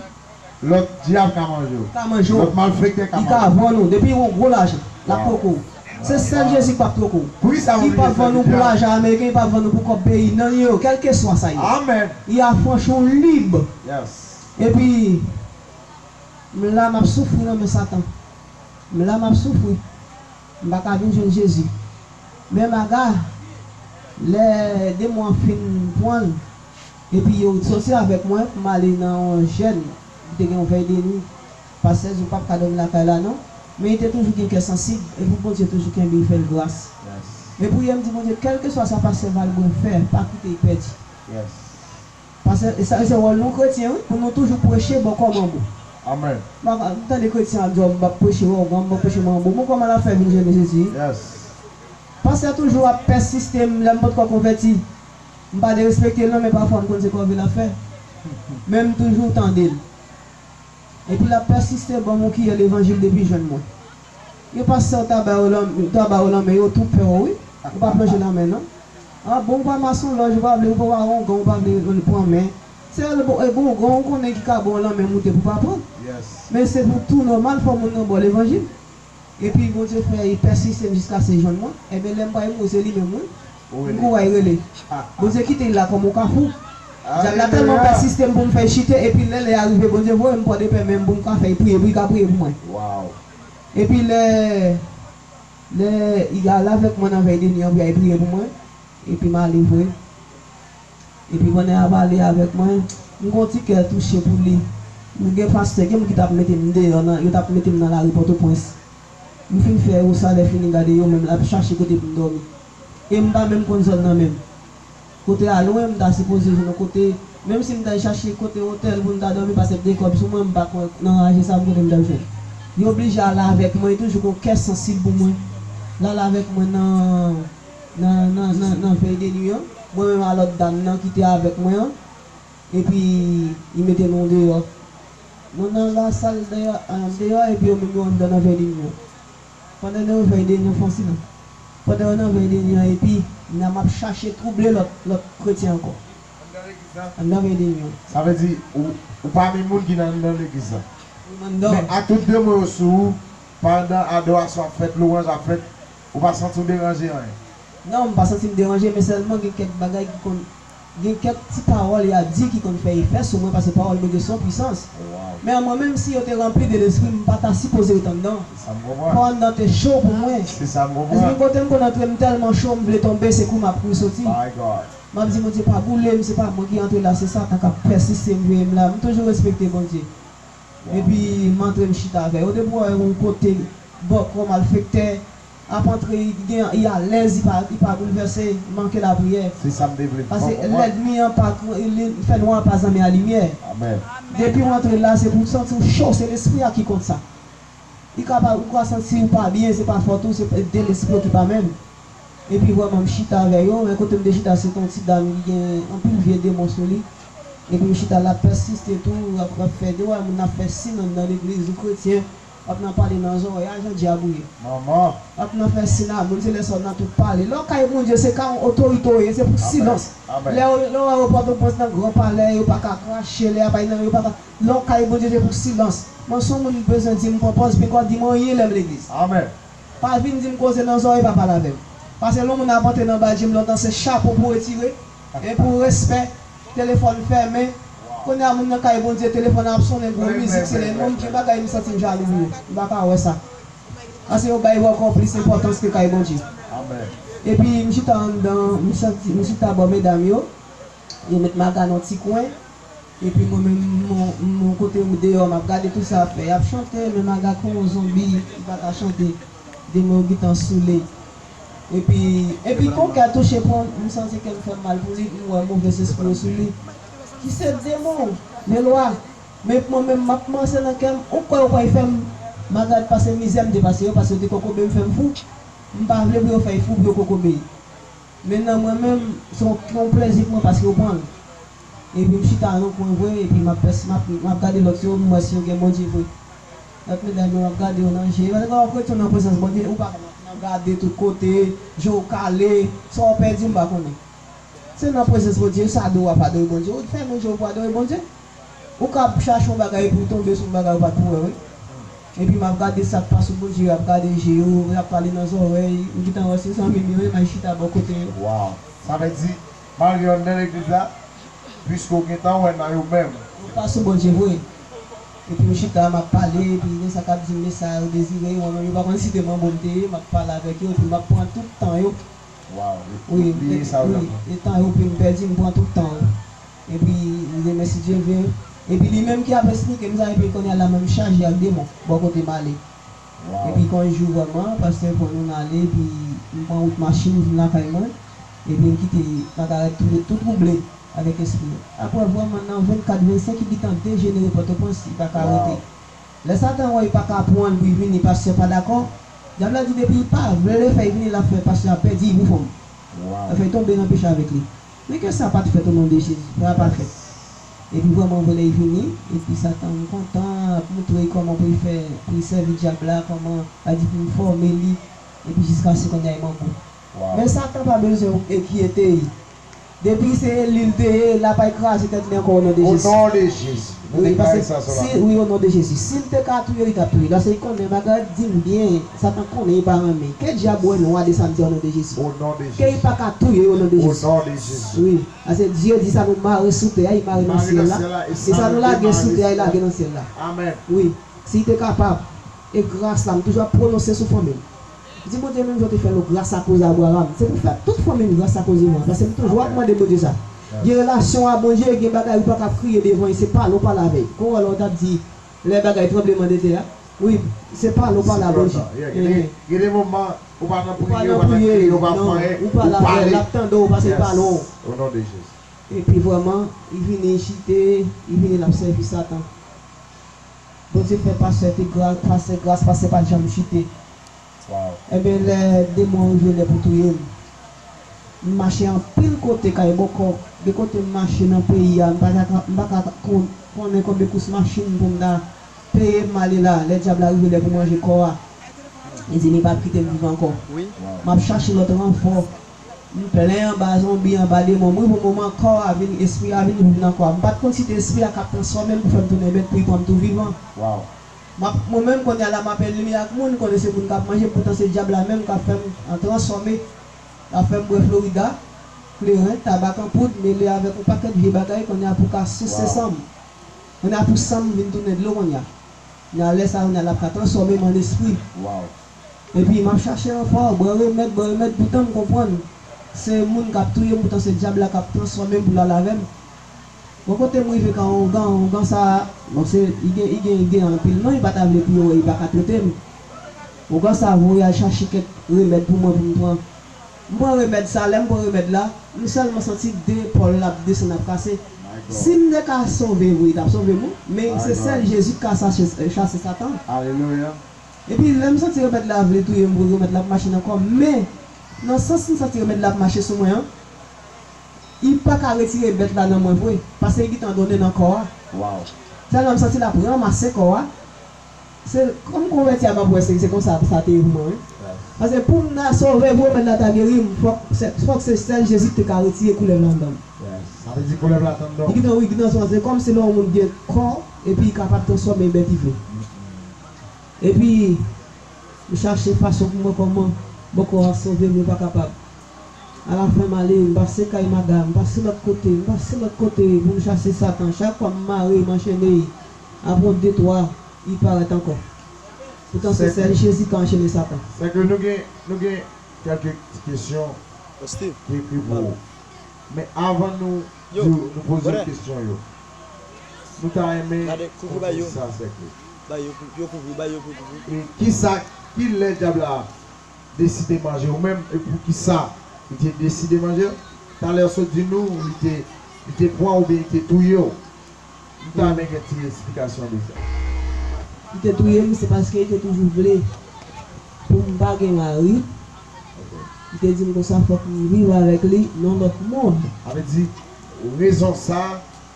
lòt dyab ka manje w. Ka manje w. Lòt malfektè ka manje w. Li ka vann ou. Depi yon gwo lajan, l ap twoke w. Se sèl Jezi k p ap twoke w. Li p ap vann ou pou lajan ameriken, li p ap vann ou pou kòb peyi. Non, yo, kèlkeswa sa ye. Amen. Li afranchi w lib. Yes. Epi, m la, m ap soufri nan men Satan. M la, m ap soufri. M pa ka vin jwenn Jezi. Men maga, lè demon an fin pran l, epi yo soti avèk mwen pou m ale nan yon jèn ki te gen yon vèy de nwi. Pastè di w p ap ka dòmi lakay la non. Men li te toujou gen kè sansib, e pou Bondye toujou kenbe l, fè l gras. Yes. Men priyè m di Bondye, kèlkeswa sa pastè Valbrun fè, pa kite l pèdi. Yes. Paske e sa, se wòl nou kretyen, wi, pou nou toujou preche bon kòm an bon. Amen. M pa ka, m tande kretyen ap di, "Oh, m p ap preche ougan, m p ap preche manbo." Bon, kòman l ap fè vin jwenn Jezi? Yes. Pastè toujou ap pèsiste, m, lè m potko konvèti. M pa derespekte l non, men pafwa m konn se kòve l ap fè. Men m toujou tande l. Epi l ap pèsiste ban m yon kiyè levanjil depi l jwenn mwen. Gen pastè w ta ba yo lan, ta ba yo lanmen, yo tou pè w, wi. Ou pa plonje lanmen, non. Ah bon, ou pa masonlòj, ou pa vle, ou pa ougan, ou pa vle pran men. Sèl bon, e bon ougan, ou konnen ki ka ba w lanmen moute pou pa pran. Yes. Men se pou tou nòmal, fò moun nan ba w levanjil. Epi Bondye fè li pèsiste m jiskaske l jwenn mwen. Ebyen, lè m pral mouri, se li menm, wi. M kou wè l rele. Bondye kite l la kòm yon kafou. Dyab la tèlman pèsiste m pou m fè l chite, epi lè lè a rive, Bondye voye m pran de pè men m pou m ka fè l priye, pou l ka priye pou mwen. Wow. Epi lè, lè, li al avèk mwen nan vèy de nwi an pou y al priye pou mwen, epi m ale vre. Epi pandan y ap ale avèk mwen, m gon ti kè touche pou li. M gen pastè, gen moun ki t ap mete m deyò nan, yo t ap mete m nan lari Pòtoprens. M fin fè yo sa, lè fini gade yo menm l ap chache kote pou m dòmi. E m pa menm konn zòn nan menm. Kote a lwen, m ta sipoze jwenn yon kote, menm si m t al chache kote otèl pou m ta dòmi, paske m te gen kòb sou mwen, m pa kwè nan raje sa m kote m t ap jwenn. Li oblije ale avèk mwen, li toujou gon kè sansib pou mwen. L al avèk mwen nan, nan, nan, nan, nan vèy de nwi an. Mwen menm a lòt dam nan ki te avèk mwen an. Epi, li mete nou deyò. Nou nan lasal deyò, deyò, epi yo menm yo anndan nan vèy de nwi an. Pandan yo vèy de nwi an, fè yon silans. Pandan yo nan vèy de nwi an, epi, nan m ap chache twouble lòt, lòt kretyen ankò. Anndan vèy de nwi an. Sa vle di, ou, ou pami moun ki nan, nan legliz la. Wi, m anndan. Men ak tout demon yo sou ou, pandan adorasyon ap fèt, lwanj ap fèt, ou pa santi w deranje anyen? Non, m pa santi m deranje, men sèlman gen kèk bagay ki konn, gen kèk ti pawòl y ap di ki konn fè efè sou mwen, paske pawòl Bondye se yon pwisans. Men mwen menm, si yo te ranpli de lespri, m pa ta sipoze ret anndan. Fò anndan te cho pou mwen. Paske kote m konn antre, m tèlman cho, m vle tonbe, se kou m ap kouri soti. M ap di, Bondye, pa boule m, se pa mwen ki antre la, se Satan k ap pèsiste m, veye m la. M toujou respekte Bondye. Epi m antre m chita avè yo. Depi w wè yon kote bòkò malfektè ap antre, li gen, li alèz, li pa, li pa boulvèse, manke lapriyè. Se sa m te vle. Paske lènmi an pa, li, fènwa pa zanmi a limyè. Amèn. Depi w antre la, se pou w santi w cho, se lespri a ki kont sa. Li ka pa, ou ka santi w pa byen, se pa fòt ou, se de lespri w ki pa menm. Epi vrèman, m chita avè yo, men kote m te chita, se te yon ti dam ki gen anpil vye demon sou li. Epi m chita, l ap pèsiste tou, l ap, l ap fè de wè moun ap fè sin anndan legliz ou kretyen. W ap nan pale nan zòrèy a, jan dyab ou ye. Manman. W ap nan fè sinamoun, se lè sa w nan tout pale. Lè w kay Bondye, se ka yon otorite w ye, se pou silans. Lè w, lè w wè yo Pòtoprens nan Gran Palè, yo pa ka krache, lè y ap bay nan yo pa ka. Lè w kay Bondye, se pou silans. Mwen se yon moun bezwen di m pran pòz, peko di m anyen lè m legliz. Amèn. Pa vin di m koze nan zòrèy, pa pale avè m. Pase lè yon moun ap antre nan badji m lontan, se chapo pou retire, e pou respè, telefòn fèmen. Kounye a moun nan kay Bondye, telefòn ap sonnen, gwo mizik, se lè moun di bagay, m santi m jalou pou yo. M pa ka wè sa. Pase yo bay ankò plis enpòtans ke kay Bondye. Epi m chita anndan, m santi, m chita bò medam yo, yo met maga nan ti kwen. Epi mwen menm, m, m, m kote ou deyò, m ap gade tout sa ap fè. Y ap chante, men maga kon yon zonbi, li pa ka chante. Demon yo gentan soule. Epi, epi kon kè touche pran, m santi kè m fè m mal pou li, m wè movèz espri yo sou li. Ki se demon, men lwa. Men mwen menm, m ap panse nan kè m, ou kwè ou pral fè m maga pase mizè m te pase yo, pase yo te kokobe m fè m fou. M pa vle pou yo fè y fou, pou yo kokobe y. Men nan mwen menm, se yon, se yon plezi pou mwen paske yo pran l. Epi m chita nan kwen vre, epi m ap pès, m ap, m ap gade lòt yo, m wè si yo gen Bondye vre. Lòt medam yo, m ap gade yo nan je. Paske w ap rete nan prezans Bondye, ou pa konn nan gade tout kote, je w kale, sa w pèdi, m pa konnen. Se nan prezans Bondye, sa adore w ap adore Bondye. Ou fèmen je w pou adore Bondye. Ou ka ap chache yon bagay epi w tonbe sou yon bagay ou pa t pou wè, wi. Epi m ap gade sa k pa sou Bondye, y ap gade je yo, y ap pale nan zòrèy, m gentan wè se zanmi m yo ye, m al chita bò kote yo. Waw! Sa vle di, malgre w anndan legliz la, piske w gentan wè nan yo menm. Yo pa sou Bondye vre. Epi m chita, m ap pale, epi gen sa k ap di m, men sa yo dezire, mwen menm yo pa konn si te manbo m te ye, m ap pale avèk yo, epi m ap pran tout tan yo. Waw, wi, bliye sa yo nan. Wi, e tan yo pou m pèdi, m pran tout tan yo. Epi, m remèsye Dye vre. Epi, li menm ki ap esplike m sa, epi kounye a la, mwen m chaje ak demon, bò kote m ale. Waw. Epi, kon jou vrèman, pastè pran nou n ale, epi m pran wout machin, m vin lakay mwen. Epi, m kite Magarèt tout, tout twouble avèk espri yo. Apre, vrèman, nan vennkat, vennsenk, li gentan dejenere Pòtoprens, li pa ka rete. Lè Satan wè li pa ka pran l pou l vini, pastè pa dakò. Dyab la di depi li pa vle fè l vini, l ap fè pastè a pèdi l pou fanm. L ap fè l tonbe nan peche avèk li. Men ke sa pa t fèt o non de Jezi. Sa pa fèt. Epi vrèman vre lè l vini, epi Satan kontan, ap montre l kòman pou l fè, pou l sèvi dyab la, kòman, l di pou l fòme li, epi jiskaske kounye a l mango. Men Satan pa bezwen enkyete l. Depi se li l te ye, l ap al kraze tèt li ankò o non de Jezi. O non de Jezi. Wi, paske si, wi, o non de Jezi. Si l te ka touye, li t ap touye. Paske li konnen, Magarèt di m byen, Satan konnen li pa renmen. Ke dyab wè nou ale samdi o non de Jezi. O non de Jezi. Ke li pa ka touye o non de Jezi. O non de Jezi. Wi. Paske Dye di sa nou mare sou tè a, li mare nan syèl la. E sa nou lage sou tè a, li lage nan syèl la. Amèn. Wi. Si li te kapab, e gras la, m toujou ap pwononse sou fanmi m. Di Bondye menm jan w te fè nou gras akoz Abraram. Se pou fè tout fanmi m gras akoz ou an. Paske m toujou ap mande Bondye sa. Gen relasyon a Bondye, gen bagay ou pa ka ap kriye devan l, se pale w pale avè l. Kon wè lè w t ap di, lè bagay tranbleman de tè a. Wi, se pale w pale a Bondye. Gen de, gen de moman, ou pa nan priye, ou pa nan kriye, ou pa fè anyen, ou pale avè l, l ap tande w, paske l pale w. O non de Jezi. Epi vrèman, li vini chite, li vini l ap sèvi Satan. Bondye fè pastè te gra-, pastè gras, pastè pa t janm chite. Enben, lè demon an rive lè pou touye m, m mache anpil kote kay bòkò, de kote m mache nan peyi a, m pa ta ka, m pa ka kon-, konnen konbyen kous machin pou m ta peye m ale la, lè dyab la rive lè pou manje kò a. Li di li p ap kite m viv ankò. M ap chache lòt ranfò. M plen anba zonbi, anba demon. M rive yon moman, kò a vin, espri a vin viv nan kò a. M pa t konn si te espri a k ap transfòme m pou fè m tounen bèt pou li pran m tou vivan. M ap, mwen menm, kounye a la, m ap enlime ak moun, konnen se moun k ap manje m, poutan se dyab la menm k ap fè m, an, transfòme, k ap fè m bwè Florida, kleren, tabak an poud, mele avèk yon pakèt vye bagay, kounye a pou ka souse san m. Kounye a pou san m vin tounen dlo kounye a. Nan lè sa yo, nan l ap ka transfòme m an espri. Epi m ap chache ranfò, bwè remèd, bwè remèd, poutan m konprann se moun k ap touye m, poutan se dyab la k ap transfòme m pou l al avè m. Bon, kote m rive ka ongan, ongan sa a, bon, se, li gen, li gen, li gen anpil non, li pa ta vle pou yo wè, li pa ka trete m. Ongan sa a voye al chache kèk remèd pou mwen pou m pran. M pran remèd sa, lè m pran remèd la, m sèlman santi de pòl la ap desann ap kase. Si m te ka sove vre, li t ap sove m, wi. Men se sèl Jezi ki ka chase, chase Satan. Alelouya. Epi lè m santi remèd la vle touye m vre, remèd la ap mache nan kò m. Men, nan sans m santi remèd la ap mache sou mwen an, li pa ka retire bèt la nan mwen vre, paske li gentan donnen nan kò a. Sèlman m santi l ap ranmase kò a, Se kòm konvèti a m ap wè se, se konsa sa te ye pou mwen, wi. Yes. Paske pou m ta sove, pou remèd la ta geri m, fòk se, fòk se sèl Jezi ki te ka retire koulèv la anndan m. Yes. Sa vle di koulèv la te anndan w. Li gentan, wi, gentan sove. Se kòm se lè yon moun gen kò, epi li kapab transfòme bèt li vle. Mm-mm. Epi, m chache fason pou m wè kòman bòkò a sove m, mwen pa kapab. Alafen m ale, m pase kay madanm, m pase lòt kote, m pase lòt kote pou m chache Satan. Chak fwa m mare, m anchene, apre yon de twa, li parèt ankò. Poutan se sèl Jezi ki ka anchene Satan. Sèke nou gen, nou gen kèlke ti kesyon ki ekri pou ou. Men avan nou di w, nou poze w kesyon yo, nou ta renmen konnen sa, Sèke. E kisa, ki lè dyab la deside manje w menm, e poukisa li te deside manje w? Talè w sot di nou li te, li te pran w oubyen li te touye w. M ta renmen gen ti esplikasyon de sa. Li te touye m, se paske li te toujou vle pou m pa gen mari. Ok. Li te di m konsa fòk m viv avèk li nan lòt mond. Sa vle di, rezon sa,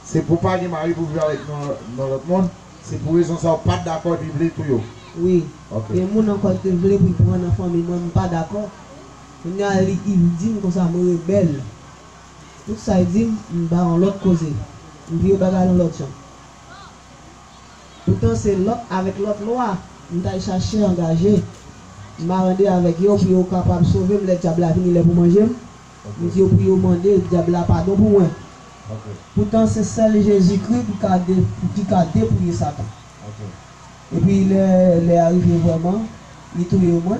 se pou pa gen mari pou viv avèk nan, nan lòt mond. Se pou rezon sa ou pa t dakò li vle touye w. Wi. Ok. Gen moun ankò ki te vle pou l pran nan fanmi mwen, m pa dakò. Kounye a li, li di m konsa mwen rebèl. Tout sa li di m, m ba yon lòt koze. M vire bagay yon lòt jan. Poutan se lòt, avèk lòt lwa, m t al chache angaje. M marande avèk yo pou yo kapab sove m lè dyab la vini lè pou manje m. Ok. M di yo pou yo mande dyab la padon pou mwen. Ok. Poutan se sèl Jezikri ki ka de-, ki ka depouye Satan. Ok. Epi lè, lè a rive vrèman, li touye mwen.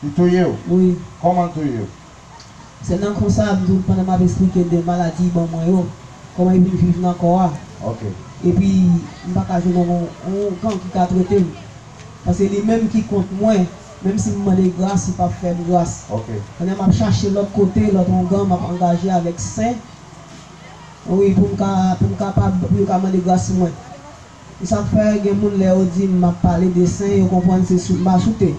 Li touye w? Wi. Kòman l touye w? Se nan konsa, m di w, pandan m ap esplike de maladi li ban mwen yo, kòman li vin viv nan kò a. Ok. Epi, m pa ka jwenn yon, yon gang ki ka trete m. Paske li menm ki kont mwen, menm si m mande gras, li p ap fè m gras. Ok. Pandan m ap chache lòt kote, lòt ongan, m ap angaje avèk sen. Wi, pou m ka, pou m kapab, pou yo ka mande gras sou mwen. E sa k fè gen moun lè yo di m m ap pale de sen, yo konprann se sou, m a soute.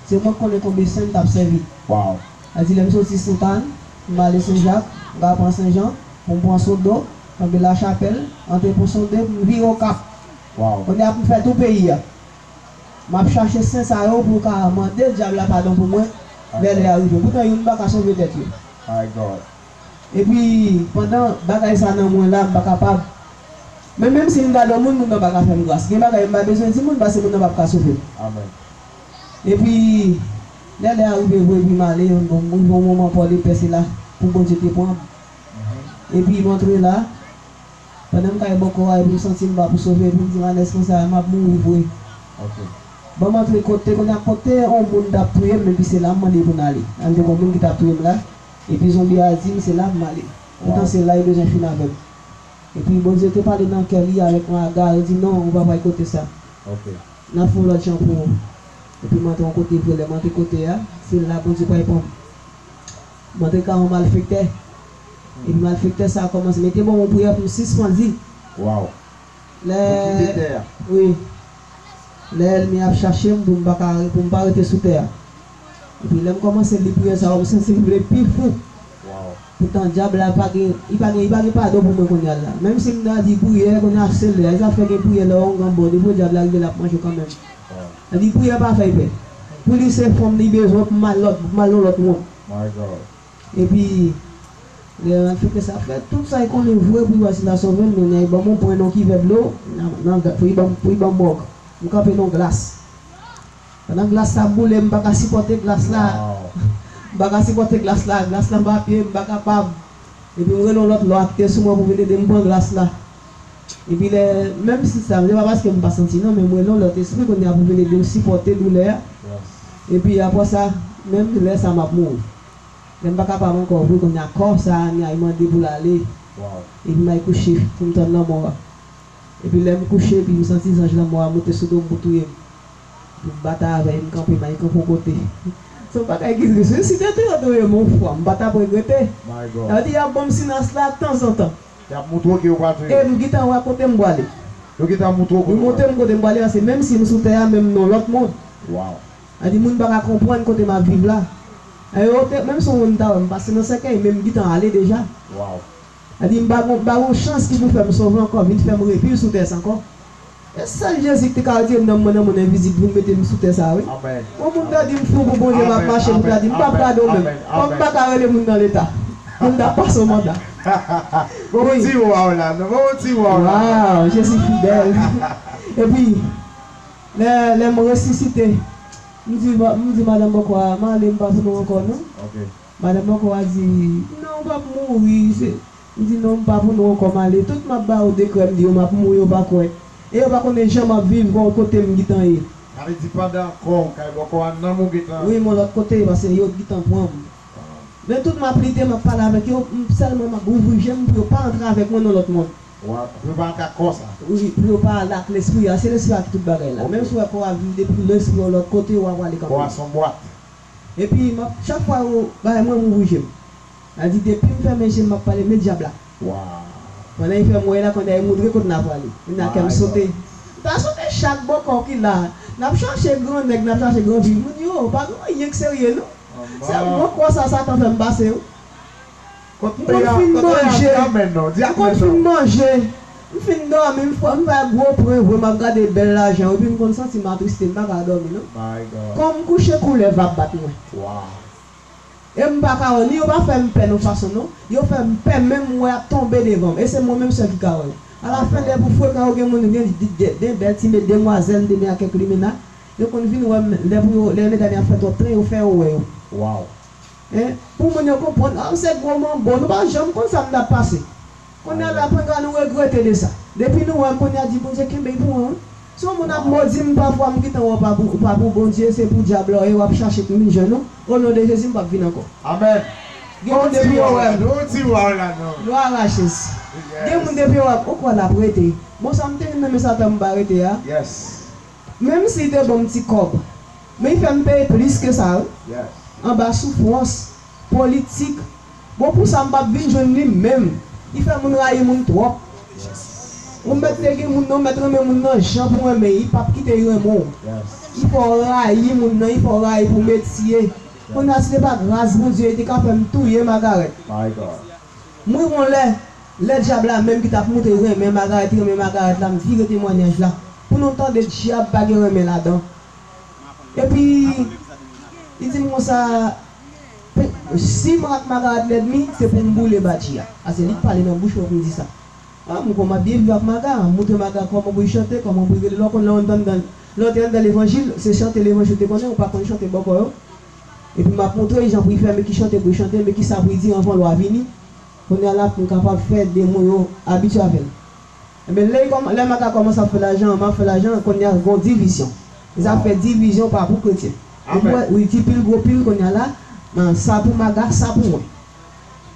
Se mwen k konnen konbyen sen m t ap sèvi. Wow. Sa di lè m soti Sentàn, m ale Senjak, m ka pran Senjan, pou m pran Sodo, kanpe Lachapèl, antre Pon Sonde, pou m vire Okap. Wow. Kounye a pou m fè tou peyi a. M ap chache sen sa yo pou ka mande dyab la padon pou mwen lè lè a rive. Poutan youn pa ka sove tèt yo. My God. Epi, pandan bagay sa nan mwen la, m pa kapab. Men menm si m gade yon moun, moun nan pa ka fè m gras. Gen bagay m pa bezwen di moun, paske moun nan p ap ka sove m. Amèn. Epi, lè lè a rive vre, epi m ale, m rive yon moman Pòdepè, se la pou Bondye te pran m. Mhm. Epi, m antre la, pandan m kay bò kò a, epi m santi m pa pou sove, epi m di, "Manès konsa, m ap mouri vre." Ok. Ban m antre kote, kounye a kote yon moun t ap touye m, epi se la m mande pou n ale. An te gon moun ki t ap touye m la, epi zonbi a di m, "Se la pou m ale." Poutan se la yo bezwen fin avè m. Epi Bondye te pale nan kè li avèk yon aga, yo di, "Non, ou pa pral kote sa." Ok. N ap fè yon lòt jan pou ou. Epi m antre yon kote vre, lè m antre kote a, se la Bondye pral pran m. M antre kay yon malfektè. Epi malfektè sa a kòmanse mete ban mwen priyè pou m sispann di. Wow. Lè, pou kite tè a. Wi. Lè ènmi ap chache m pou m pa ka, pou m pa rete sou tè a. Epi lè m kòmanse li priyè sa yo, m santi m vle pi fou. Wow. Poutan dyab la pa gen, li pa gen, li pa gen padon pou mwen kounye a la. Menm si m ta di priyè, kounye a se lè. E sa fè gen priyè lè w yon gran bò, depi dyab la rive l ap manje w kanmenm. Wow. Li priyè pa fè l pè. Pou li se fanm li bezwen pou m al lòt, pou m al nan lòt mond. My God. Epi, lè malfektè sa fè tout sa li konnen vre pou li wè si l a sove m, men li ban m yon pwen nan kivè dlo, nan, nan, pou li ban m, pou li ban m mòg. M kanpe nan glas. Pandan glas la ap boule, m pa ka sipòte glas la. Wow. M pa ka sipòte glas la, glas la anba pye m, m pa kapab. Epi m rele yon lòt lwa ki te sou mwen pou vin ede m pran glas la. Epi lè, menm si sa, se pa paske m pa santi non, men m rele yon lòt espri kounye a pou vin ede m sipòte doulè a. Yes. Epi apre sa, menm lè sa m ap mouri. Lè m pa kapab ankò vre kounye a, kò sa a, li mande pou l ale. Wow. Epi m al kouche, pou m tann lanmò a. Epi lè m kouche, epi m santi zanj lanmò a moute sou do m pou touye m. Epi m batay avè l, m kanpe, m al kanpe yon kote. Se yon bagay ki tris wi, si te touye m yon fwa, m pa t ap regrete. My God. Sa vle di y ap ban m silans la tanzantan. Y ap montre w ke yo pral touye w. E m gentan wè kote m prale. Yo gentan montre w kote w prale. Yo montre m kote m prale, paske menm si m sou tè a, men m nan lòt mond. Wow. Sa di moun pa ka konprann kote m ap viv la. E yo te, menm si yon moun ta wè m pase nan sèkèy, men m gentan ale deja. Wow. Sa di m pa gon, m pa gon chans ki pou fè m sove ankò, vin fè m repil sou tè sa ankò. E sèl Jezi ki te ka retire nanm mwen nan monn envizib vin mete m sou tè sa a, wi. Yon moun ta di m fou pou Bondye m ap mache pou ta di m p ap gade w menm. Kòm m pa ka rele moun nan leta. Moun ta pase yon manda. Bon, ti waw la, non, bon, ti waw la. Waw, Jezi fidèl. Epi, lè, lè m resisite, m di, m di madanm bòkò a, m ale, m pa pou nou ankò, non. Madanm bòkò a di, non, w p ap mouri. M di, non, m pa pou nou ankò, m ale. Tout m ap ba yo dekrè, m di yo m ap mouri, yo pa kwè. E yo pa konnen jan m ap viv, kote m gentan ye. Sa vle di pandan ankò w kay bòkò a, nanm ou gentan. Wi, m yon lòt kote, paske yo t gentan pran m. Men tout m ap lite, m ap pale avèk yo, m, sèlman m ap ouvri je m pou yo pa antre avèk mwen nan lòt mond. Pou yo pa antre ak kò sa. Wi, pou yo pa ale ak lespri a. Se lespri a ki tout bagay la. Menm si w wè kò a viv depi lespri yon lòt kote, w ap ale kanmenm. Kò a se yon bwat. Epi, m ap, chak fwa yo bay mwen, m ouvri je m. Sa di, depi m fèmen je m, m ap pale, men dyab la. Pandan li fè m wè la, kounye a li montre kote n a prale. Kounye a kè m sote. M ta sote chak bòkò ki la. N ap chache gran nèg, n ap chache gran vi. Moun yo, pa gen anyen k serye, non. Se mwen kwè sa, Satan fè m pase, wi. M konn fin manje. M konn fin manje. M fin dòmi, m fè, m fè gwo pwen vre, m ap gade bèl lajan, epi m konn santi m atriste, m pa ka dòmi, non. Kò m kouche, koulèv ap bat mwen. E m pa ka wè, ni yo pa fè m pè nan fason, non. Yo fè m pè, menm m wè y ap tonbe devan m. E se mwen menm sèl ki ka wè yo. Alafen, lè pou frekan, yo gen moun, gen, gen, gen bèl ti demwazèl, m te gen ak kèk limena. Yo konn vin wè m, lè pou yo, lè medam yo ap fè twòp tren, yo fè yo wè yo. Hein? Pou moun yo konprann, ah, se gwo manbo, nou pa janm konn sa m t ap pase. Kounye a la, pwenga nou regrete de sa. Depi nou wè m, kounye a di, Bondye kenbe l pou mwen, wi. Si yon moun ap modi m, pafwa m gentan wè w pa pou, ou pa pou Bondye, se pou dyab la w ye, w ap chache pou vin jwenn ou. O non de Jezi, m p ap vin ankò. Gen moun depi yo wè m. Glwa a Jezi. Gen moun depi yo wè m, ou kwè l ap rete. Bon, sa m te vin nan men Satan m pa rete a. Menm si li te ban m ti kòb, men li fè m peye plis ke sa, wi. Anba soufrans, politik. Bon, pou sa, m p ap vin jwenn li menm. Li fè moun rayi moun twòp. Ou mèt te gen moun nan, ou mèt renmen moun nan jan pou renmen, li p ap kite li renmen w. Li fè w rayi moun nan, li fè w rayi pou metye. Kounye a, si se pa gras Bondye, li te ka fè m touye Magarèt. M rive yon lè, lè dyab la menm ki t ap montre renmen Magarèt, renmen Magarèt la, m vire temwanyaj la. Pou nou tande, dyab pa gen renmen ladan. Epi, li di m konsa, si m ak Magarèt lènmi, se pou m boule badji a. Paske li t pale nan bouch mwen pou m di sa. Ah, m konn m ap byen viv ak Maga, m montre Maga kòman pou l chante, kòman pou l rele. Lè w konn lè w anndan, lè w te anndan levanjil, se chante levanjil w te konnen, ou pa konn chante bòkò yo. Epi m ap montre l jan pou l fè, men ki chante pou l chante, men kisa pou l di anvan lwa vini. Kounye a la pou m kapab fè demon yo abitye avè l. Enben, lè, lè Maga kòmanse ap fè lajan, m ap fè lajan, kounye a gon divizyon. Sa fè divizyon pa pou kretyen. Ou wè, wi, di pil gwo pil, kounye a la, nan sa pou Maga, sa pou mwen.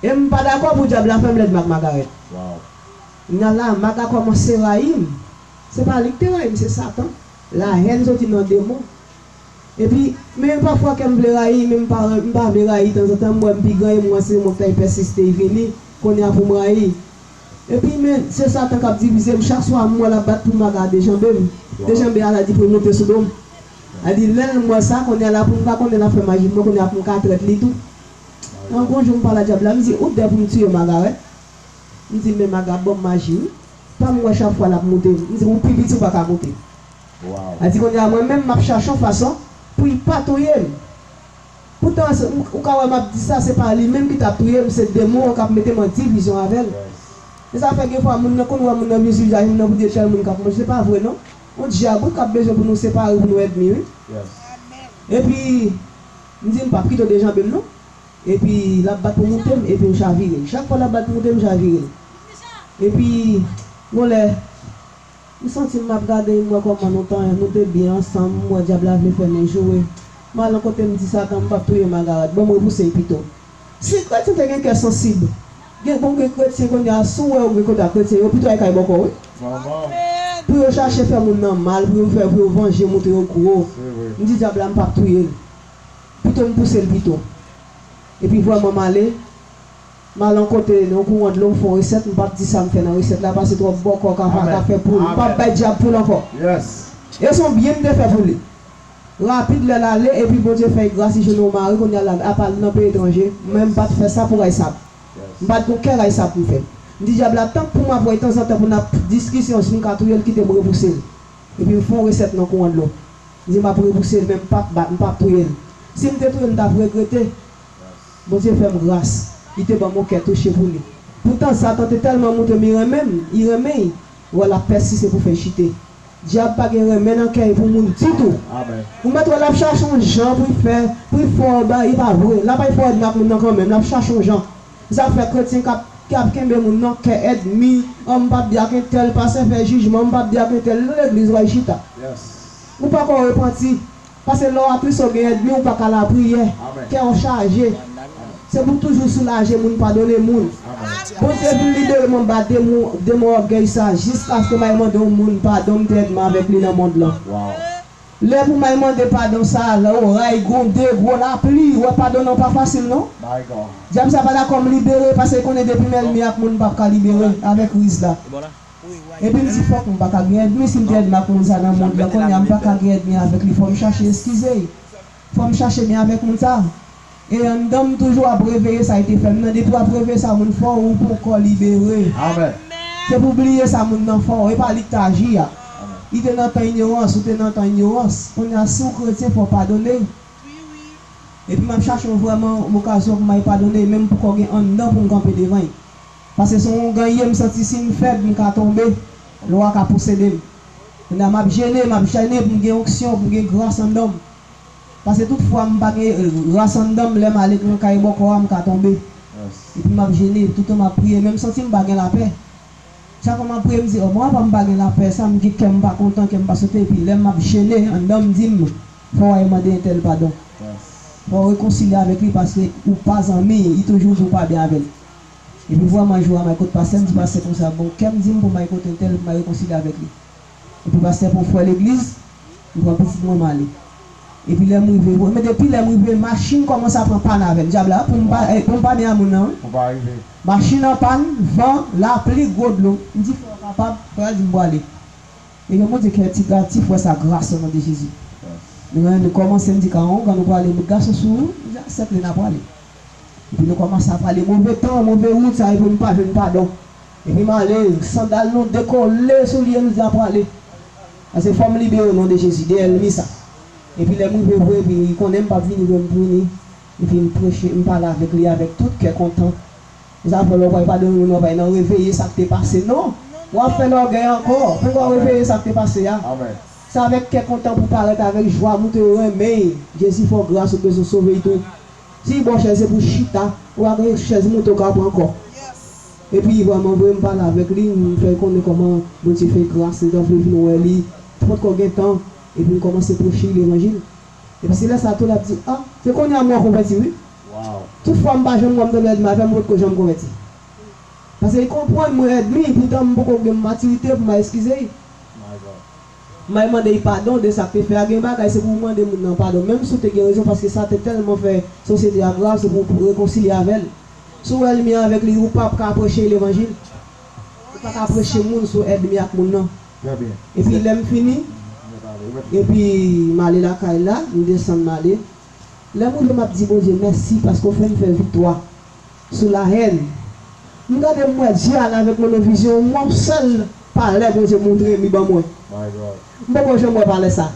E m pa dakò pou dyab la fè m lènmi ak Magarèt. Kounye a la, Maga kòmanse rayi m. Se pa li ki te rayi m, se Satan. Lahèn soti nan demon. Epi, men pafwa kè m vle rayi, men m pa, m pa vle rayi tanzantan, m wè m pi gran e m wè se mwen k ta pèsiste vini, kounye a pou m rayi. Epi, men, se Satan k ap divize m, chak swa m wè l ap bat pou Maga dejanbe m. Dejanbe a, sa di pou l monte sou do m. Sa di, lè l m wè sa, kounye a la pou m ka konnen l ap fè maji pou mwen, kounye a pou m ka trèt li tou. Nan gon jou m pale a dyab la, m di, ou dè pou m tiye Magarèt? M di, men Maga ban m maji, wi. Pa m wè chak fwa l ap monte m. M di, ou pi piti, ou pa ka monte m. Sa di kounye a mwen menm m ap chache yon fason pou li pa touye m. Poutan, ou ka wè m ap di sa, se pa li menm ki t ap touye m, se demon an k ap mete m an divizyon avè l. E sa fè gen fwa moun nan konn wè moun nan vin sou vizaj m nan pou di e tèl moun k ap manje, se pa vre non. Yon dyab wi k ap bezwen pou nou separe, pou nou ènmi wi. Epi, m di m p ap kite w dejanbe m non. Epi l ap bat pou moute m, epi m chavire l. Chak fwa l ap bat pou moute m, m chavire l. Epi, yon lè, m santi m ap gade, m wè kòman nou tan, nou te byen ansanm, m wè dyab la vle fè nou joure. M al yon kote, m di Satan, m p ap touye Magarèt, ban m repouse l pito. Si kretyen te gen kè sansib, gen bon gen kretyen kounye a, si w wè yo gen kontak kretyen, yo pito al kay bòkò wi. Pou yo chache fè moun nan mal, pou yo fè, pou yo vanje, montre yo gwo. M di dyab la, m p ap touye l. Pito m pouse l pito. Epi vrèman m ale, m al yon kote, yon kouran dlo, m fè yon resèt, m p ap di sa m fè nan resèt la, paske twòp bòkò ka, ka fè poul. M p ap bay dyab poul ankò. E se yon byen m te fè pou li. Rapid, lè l ale, epi Bondye fè l gras, li jwenn yon mari, kounye a la, apa l nan peyi etranje, men m pa t fè sa pou raysab. M pa t gon kè raysab pou m fè. M di dyab la, tank pou m ap wè l tanzantan pou n ap diskisyon, si m ka touye l, kite m repouse l. Epi m fè yon resèt nan kouran dlo. M di m ap rebouse l, men m p ap bat, m p ap touye l. Si m te touye l, m t ap regrete. Bondye fè m gras. Li te ban m yon kè touche pou li. Poutan, Satan te tèlman montre m li renmen m, li renmen l. Wè l ap pèsiste pou fè l chite. Dyab pa gen renmen nan kè l pou moun ditou. Ou mèt wè l ap chache yon jan pou l fè, pou l fè w bay, li pa vre. L ap al fè w èdmi ak moun nan kanmenm, l ap chache yon jan. Sa k fè kretyen k ap, k ap kenbe moun nan kè èdmi, an m p ap di ak entèl, pastè fè jijman, m p ap di ak entèl, nan legliz w al chita. Ou poko repanti. Paske lè w atris ou gen èdmi, ou pa ka lapriyè. Kè w chaje. Se pou toujou soulaje moun, padone moun. Bondye vin libere m anba demon, demon ògèy sa, jiskaske m al mande yon moun padon, m te èdmi avèk li nan mond lan. Lè pou m al mande padon sa, lè oray gwonde, gwo lapli, wè padone w pa fasil non. Dyab sa pa dakò m libere, paske l konnen depi m ènmi ak moun m p ap ka libere avèk riz la. Epi m di fòk m pa ka gen ènmi, si m te ènmi ak moun sa nan mond lan, kounye a m pa ka gen ènmi avèk li, fò m chache eskize l. Fò m chache byen avèk moun sa. E anndan m toujou ap reveye sa li te fè m nan. Depi w ap reveye sa moun fè w, ou poko libere. Se pou w bliye sa moun nan fè w, e pa li k t aji a. Li te nan tan inyorans, ou te nan tan inyorans. Kounye a, si w kretyen, fò w padone. Epi m ap chache yon vrèman yon okazyon pou m al padone, men m poko gen anndan pou m kanpe devan l. Paske se yon ganye m santi si m fèb, m ka tonbe, lwa ka posede m. Kounye a, m ap jene, m ap jene pou m gen onksyon, pou m gen gras anndan m. Paske tout fwa m pa gen, euh, gras anndan m, lè m ale nan kay bòkò a, m ka tonbe. Epi m ap jene, toutan m ap priye, men m santi m pa gen lapè. Chak fwa m ap priye, m di, "O, bon, apa m pa gen lapè sa, m gen kè m pa kontan, kè m pa sote," epi lè m ap jene, anndan m di m, "Fò w al mande entèl padon. Fò w rekonsilye avèk li, paske ou pa zanmi, li toujou di w pa byen avè l." Epi vrèman, jou a, m al kot pastè, m di pastè konsa, "Bon, kè m di m pou m al kot entèl, pou m al rekonsilye avèk li." Epi pastè pou frè legliz, m pran pitit mwen, m ale. Epi lè m rive, men depi lè m rive, machin kòmanse ap pran pàn avè m. Dyab la, pou m pa, eh, pou m pa byen a moun nan, wi. Machin an pàn, van, lapli, gwo dlo. M di, "Frè, w kapab?" Frè a di m, "Pwale." Epi Bondye kè ti ga, ti frè sa gras o non de Jezi. Nou, nou kòmanse, m di, "Ka ongan nou pwale, met gason sou ou, m di, a sèk li n a pwale." Epi nou kòmanse ap pale move tan, move wout sa, epi m pa jwenn padon. Epi m ale, sandal nou dekole sou lye, m di ap pwale. Paske fò m libere non de Jezi, de ènmi sa. Epi lè m rive vre, epi li konnen m p ap vini vre, m vini. Epi m preche, m pale avèk li avèk tout kè kontan. E sa fè lè w pral padone moun nan, w pral nan reveye sa k te pase, non. W ap fè lògèy ankò, fè w reveye sa k te pase a. Se avèk kè kontan pou parèt avèk jwa pou te renmen. Jezi fè w gras ou bezwen sove l tou. Si l ba w chèz, se pou chita, ou pa gen chèz moute w ka pran ankò. Epi vrèman vre, m pale avèk li, m fè l konnen kòman Bondye fè gras li, li ta vle vin wè li, potko gen tan, epi m kòmanse preche levanjil. Epi se lè sa tou l ap di, a, se kounye a m wè w konvèti wi. Tout fwa m pa janm wè w m tande èdmi avè m, m potko janm konvèti. Paske li konprann mwen èdmi, poutan m poko gen matirite pou m al eskize l. M al mande l padon de sa k te fè a. Gen bagay se pou w mande moun nan padon, menm si w te gen rezon, paske sa te tèlman fè sosyete a grav, se pou w rekonsilye avè l. Si w ènmi avèk li, ou p ap ka preche levanjil. Ou pa ka preche moun si w ènmi ak moun nan. Epi lè m fini, epi m ale lakay la, m desann m ale. Lè m rive, m ap di Bondye mèsi paske w fè m fè viktwa sou lahèn. M gade m wè Dye ale avèk mwen nan vizyon, m wè yon sèl palè Bondye montre m, li ban mwen. M poko janm wè palè sa.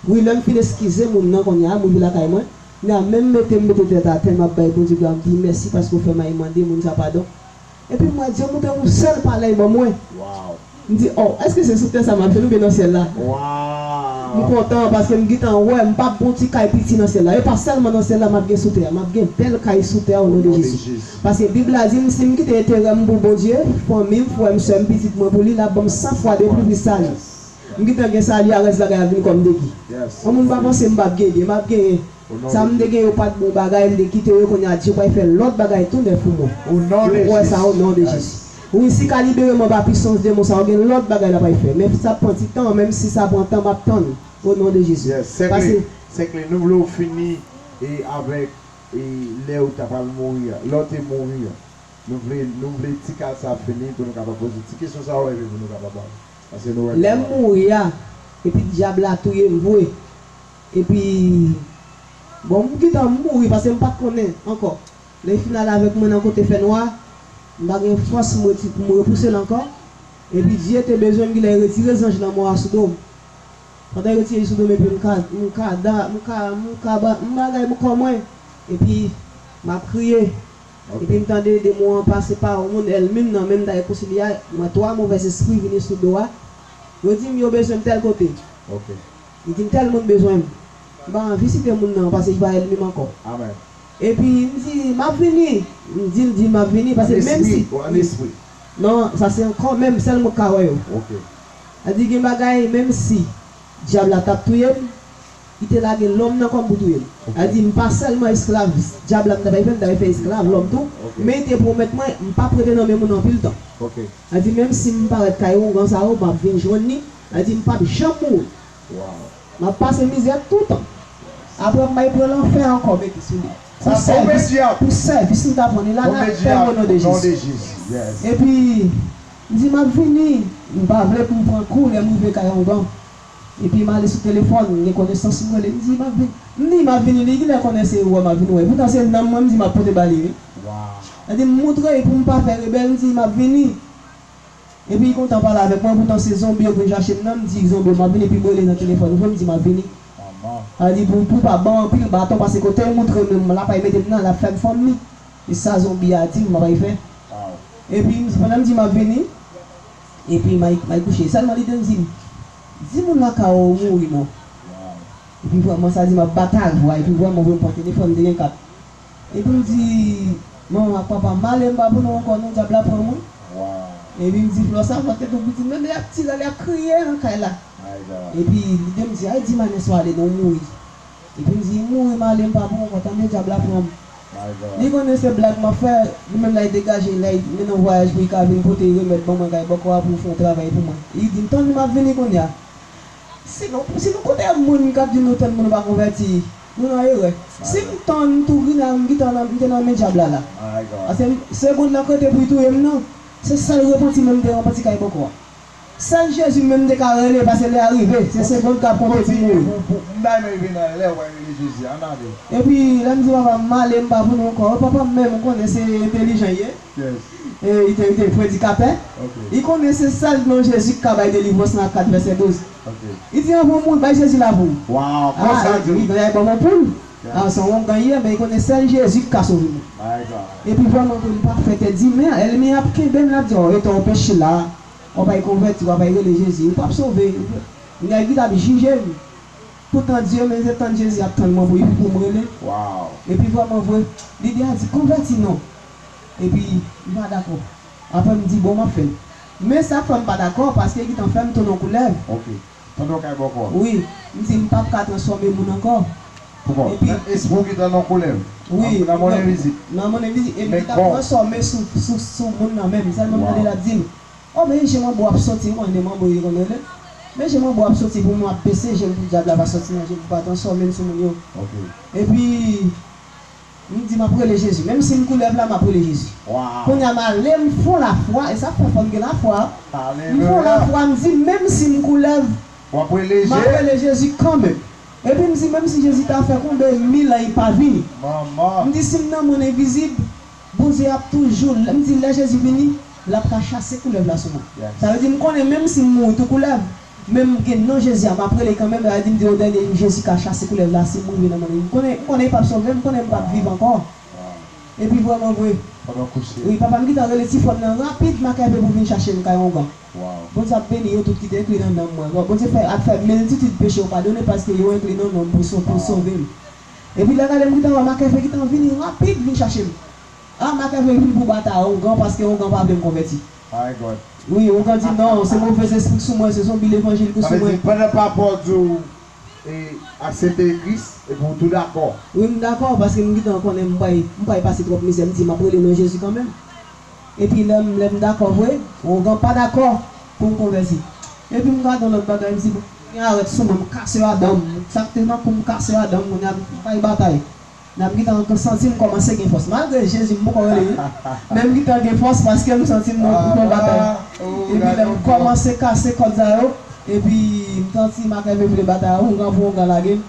Wi, lè m fin eskize moun nan kounye a, m rive lakay mwen. Kounye a, menm mete m mete tèt atè, m ap bay Bondye glwa, m di mèsi paske w fè m al mande moun sa padon. Epi m wè Dye montre m yon sèl palè l ban mwen. M di, o, èske se sou tè sa m ap jwenn oubyen nan syèl la? M kontan paske m gentan wè m p ap gen yon ti kay piti nan syèl la. E pa sèlman nan syèl la m ap gen sou tè a, m ap gen bèl kay sou tè a o non de Jezi. Paske Bib la di m, si m kite enterè m pou Bondye, fanmi m, frè m, sè m, pitit mwen pou li, l ap ban m san fwa de pli plis sa li. M gentan gen sa li a, rès bagay ap vin kòm degi. Yon moun pa panse m p ap gen byen, m ap genyen. Sa m te gen yo pa t bon bagay, m te kite yo, kounye a Dye pral fè lòt bagay tou nèf pou mwen. Ou kwè sa o non de Jezi. Wi, si ka libere m anba pisans demon sa yo, gen lòt bagay l ap al fè. Men sa pran ti tan, menm si sa pran tan, m ap tann o non de Jezi. Pase. Sèkle, nou vle w fini e avèk e lè ou ta pral mouri a, lè w te mouri a. Nou vle, nou vle ti kal sa fini pou nou kapab poze ti kesyon sa yo epi pou nou kapab ale. Paske nou wè lè m mouri a, epi dyab la touye m vre. Epi, bon, m gentan mouri paske m pa t konnen ankò. Lè l fin ale avèk mwen nan kote fènwa, m pa gen fòs m reti-, pou m repouse l ankò. Epi Dye te bezwen m, kilè retire zanj lanmò a sou do m. Pandan yo retire li sou do m, epi m ka, m ka, da, m ka, m ka, ba, m bagay m kò mwen. Epi m ap kriye. Ok. Epi m tande demon an pase pa yon moun, èlmi m nan, menm dayè konsilye a, m wè twa movèz espri vini sou do a. Yo di m yo bezwen m tèl kote. Ok. Li di m tèl moun bezwen m. M pa anvi site moun nan, paske li pa èlmi m ankò. Amèn. Epi m di, "M ap vini." M di l, di, "M ap vini," paske menm si. An espri, an espri. Non, sa se ankò menm sèl mwen k ka wè yo. Ok. Sa di gen bagay, menm si dyab la t ap touye m, li te lage lòm nan kò m pou touye m. Ok. Sa di m pa sèlman esklav dyab la, m ta pral fè, m ta pral fè esklav lòm tou, ok, men li te pwomèt mwen, m p ap rete nan men moun anpil tan. Ok. Sa di menm si m parèt kay oungan sa yo, m ap vin jwenn li. Sa di m p ap janm mouri. Wow. M ap pase mizè toutan. Apre m bay pran lanfè ankò mete sou li. Pou sèvis, pou sèvis m t ap rann li la, la fè o non de Jezi. Epi, m di m ap vini, m pa vle pou m pran kou lè m rive kay oungan. Epi m ale sou telefòn, gen konesans m rele, m di m ap vini. M di m ap vini, li genlè konnen se wè m ap vini wè. Poutan se nanm mwen m di m ap pote ba li wi. Sa di m moutre pou m pa fè rebèl, m di m ap vini. Epi li kontan pale avèk mwen, poutan se zonbi yo vin chache m nan, m di zonbi yo m ap vini, epi m rele nan telefòn vre, m di m ap vini. Sa di pou, pou pa ban anpil baton, paske kote l moutre m, lapay mete m nan, l ap fè m fanm li. E sa zonbi a di m, m ap fè. Epi m, pandan m di m ap vini, epi m al, m al kouche. Sèlman li te di m, di moun lakay ou mouri non. Epi vrèman sa di m ap bat avwa, epi vrèman vre m pran telefòn, m te gen kat. Epi m di manman ak papa m ale m pa pou nou ankò non, dyab la pran mwen. Epi m di Flò sa fò tèt ou piti, men y ap tire l, y ap kriye nan kay la. Epi li di m di, ay di Manès ou ale non ou mouri. Epi m di, m mouri m ale m pa pou ankò tande dyab la pran m. Li konnen se blag m ap fè, li menm la li degaje, la li mennen yon vwayaj pou li ka vin pote remèd ban mwen kay bòkò a pou fè yon travay pou mwen. Li di m tann m ap vini kounye a. Si nou, si nou kote moun k ap di nou tann moun pa konvèti, nou nan erè. Si m tann tou vini a m gentan nan, m te nan men dyab la la. Paske m, segonn nan k rete pou li touye m nan, se sèl repanti mwen m te repanti kay bòkò a. Sèl Jezi menm m te ka rele, paske lè a rive, se segonn k ap konte pou m mouri. Epi lè m di papa m ale m pa pou nou ankò, papa m menm ou konnen se entelijan li ye. E, li te, li te predikatè. Li konnen se sèl non Jezi ki ka bay delivrans nan Ak kat vèsè douz. Li di anvan w mouri, bay Jezi lavi w. Wi, bagay ban m anpoul. Se yon oungan li ye, men li konnen sèl Jezi ki ka sove moun. Epi vrèman vre, m pa fè tèt di, men ènmi an ap kenbe m, l ap di, o, rete w peche la. W ap al konvèti, w ap al rele Jezi, ou p ap sove. Nèg li t ap jije m. Poutan Dye, men se tann Jezi ap tann mwen pou, pou m rele. Epi vrèman vre, lide a di konvèti non. Epi m pa dakò. Apre m di bon m ap fè l. Men sa k fè m pa dakò, paske li gentan fè m tounen yon koulèv. Ok. Tounen yon kay bòkò. Wi. M di m p ap ka transfòme moun ankò. Poukò? Epi nan espri w gentan nan yon koulèv. Wi. Nan, nan monn envizib. Nan monn envizib. Epi li t ap transfòme sou, sou, sou moun nan menm. Sèlman m tande l ap di m, o, men je m anba w ap soti, m konnen men anba w yo konn rele. Men je m anba w ap soti pou mwen ap bese je m pou dyab la pa soti nan je m pou pa transfòme m sou moun yo. Ok. Epi m di m ap rele Jezi. Menm si m koulèv la, m ap rele Jezi. Kounye a m ale, m fon lafwa, e sa k fè fò m gen lafwa. M fon lafwa, m di menm si m koulèv, m ap rele Jezi kanmenm. Epi m di menm si Jezi ta fè konbyen mil an li pa vini. M di si m nan monn envizib, Bondye ap toujou, m di lè Jezi vini, l ap ka chase koulèv la sou mwen. Sa vle di m konnen menm si m mouri tou koulèv, men m gen non Jezi a, m ap rele kanmenm, sa vle di m di o dènye jou Jezi ka chase koulèv la si m rive nan monn. M konnen, m konnen li p ap sove m, m konnen m p ap viv ankò. Epi vrèman vre, wi, papa m gentan rele ti frè m nan rapid makève pou vin chache m kay oungan. Bondye ap beni yo tout ki te enkli nan non m mwen. Bondye fè, ap fè miltitid peche yo padone paske yo enkli nan non m pou, pou sove m. Epi lè gade m gentan wè makève gentan vini rapid vin chache m. A, makève vin pou batay oungan paske oungan pa vle m konvèti. Wi, oungan di non, se movèz espri k sou mwen, se zonbi levanjil ki sou mwen. Sa vle di pandan papa w di w, e, aksepte Kris, epi w tou dakò. Wi, m dakò, paske m gentan konnen m pral, m pral pase twòp mizè, m di m ap rele non Jezi kanmenm. Epi lè m, lè m dakò vre, oungan pa dakò pou m konvèti. Epi m gade yon lòt bagay, m di, bon, gen arèt sou mwen, m kase ladan m. Sa k te nan kou m kase ladan m, kounye a m bay batay. Nan m gentan santi m kòmanse gen fòs. Malgre Jezi m poko rele wi. Men m gentan gen fòs paske m santi m nan yon batay. Epi lè m kòmanse kase kòd sa yo, epi m santi makève vle batay, oungan pou oungan lage m.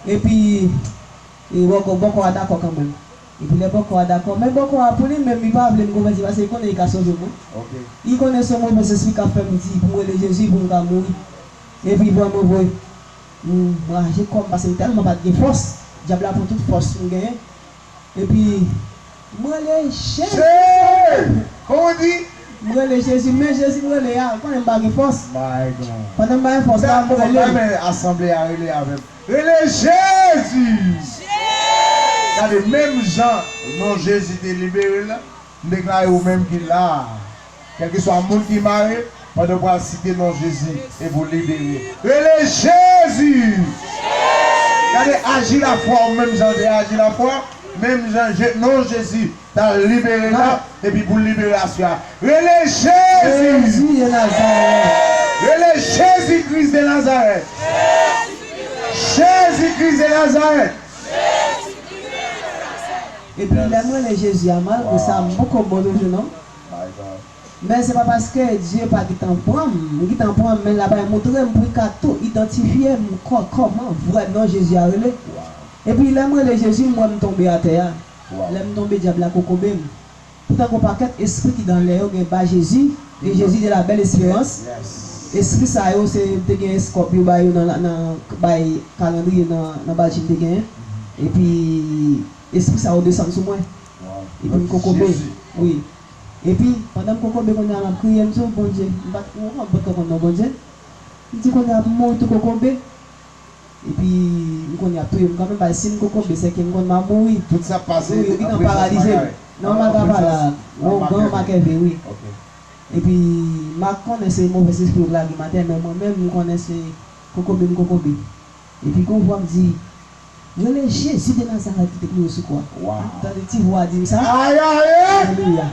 Epi, e, bòkò, bòkò a dakò kanmenm. Epi lè bòkò a dakò, men bòkò a pou li menm, li pa vle m konvèti paske li konnen li ka sove mwen. Li konnen se yon movèz espri k ap fè m di pou m rele Jezi pou m ka mouri. Epi vrèman vre, m raje kò m paske m tèlman pa t gen fòs. Dyab la pran tout fòs m genyen. Epi, m rele Jezi. Kòman w di? M rele Jezi, men Jezi m rele a, ou konnen m pa gen fòs. Pandan m pa gen fòs la, m rele l. Fè men asanble a rele avè m. Rele Jezi! Gade, menm jan non Jezi te libere l, m deklare ou menm ki la a, kèlkeswa moun ki mare, pandan w pral site non Jezi, epi w libere. Rele Jezi! Gade, aji lafwa w menm jan w te aji lafwa, menm jan Je- non Jezi t al libere l la, epi pou liberasyon an. Rele Jezi! Jezi de Nazarèt! Rele Jezi Kris de Nazarèt! Jezi Kris de Nazarèt! Epi lè m rele Jezi a, malgre sa, m poko bon toujou non. Men se pa paske Dye pa gentan pran m, li gentan pran m, men l ap al montre m pou l ka tou idantifye m kò- kòman vrè non Jezi a rele. Epi lè m rele Jezi, m wè m tonbe atè a. Lè m tonbe, dyab la kokobe m. Poutan gen yon pakèt espri ki dan lè yo gen ba Jezi, gen Jezi de la bèl esperans. Espri sa yo, se te gen eskòp yo ba yo nan, nan bay kalandriye nan, nan badji m te genyen. Epi espri sa yo desann sou mwen. Epi m kokobe. Wi. Epi pandan m kokobe kounye a m ap kriye, m di, "O Bondye, m pa t konn konn non Bondye." M di, "Kounye a pou m mouri tou kokobe." Epi m konn y ap touye m kanmenm, paske si m kokobe, sèke m konn m ap mouri. Tout sa k pase, wi, yo gentan paralize m. Non, m ap pale a, gon gran makève, wi. Epi m a konnen se movèz espri yo k lage m atè, men mwen menm, m konnen se kokobe m kokobe. Epi gon vwa k di, "Rele Jezi de Nazarèt ki te mouri sou kwa." M tande ti vwa a di m sa. Alelouya.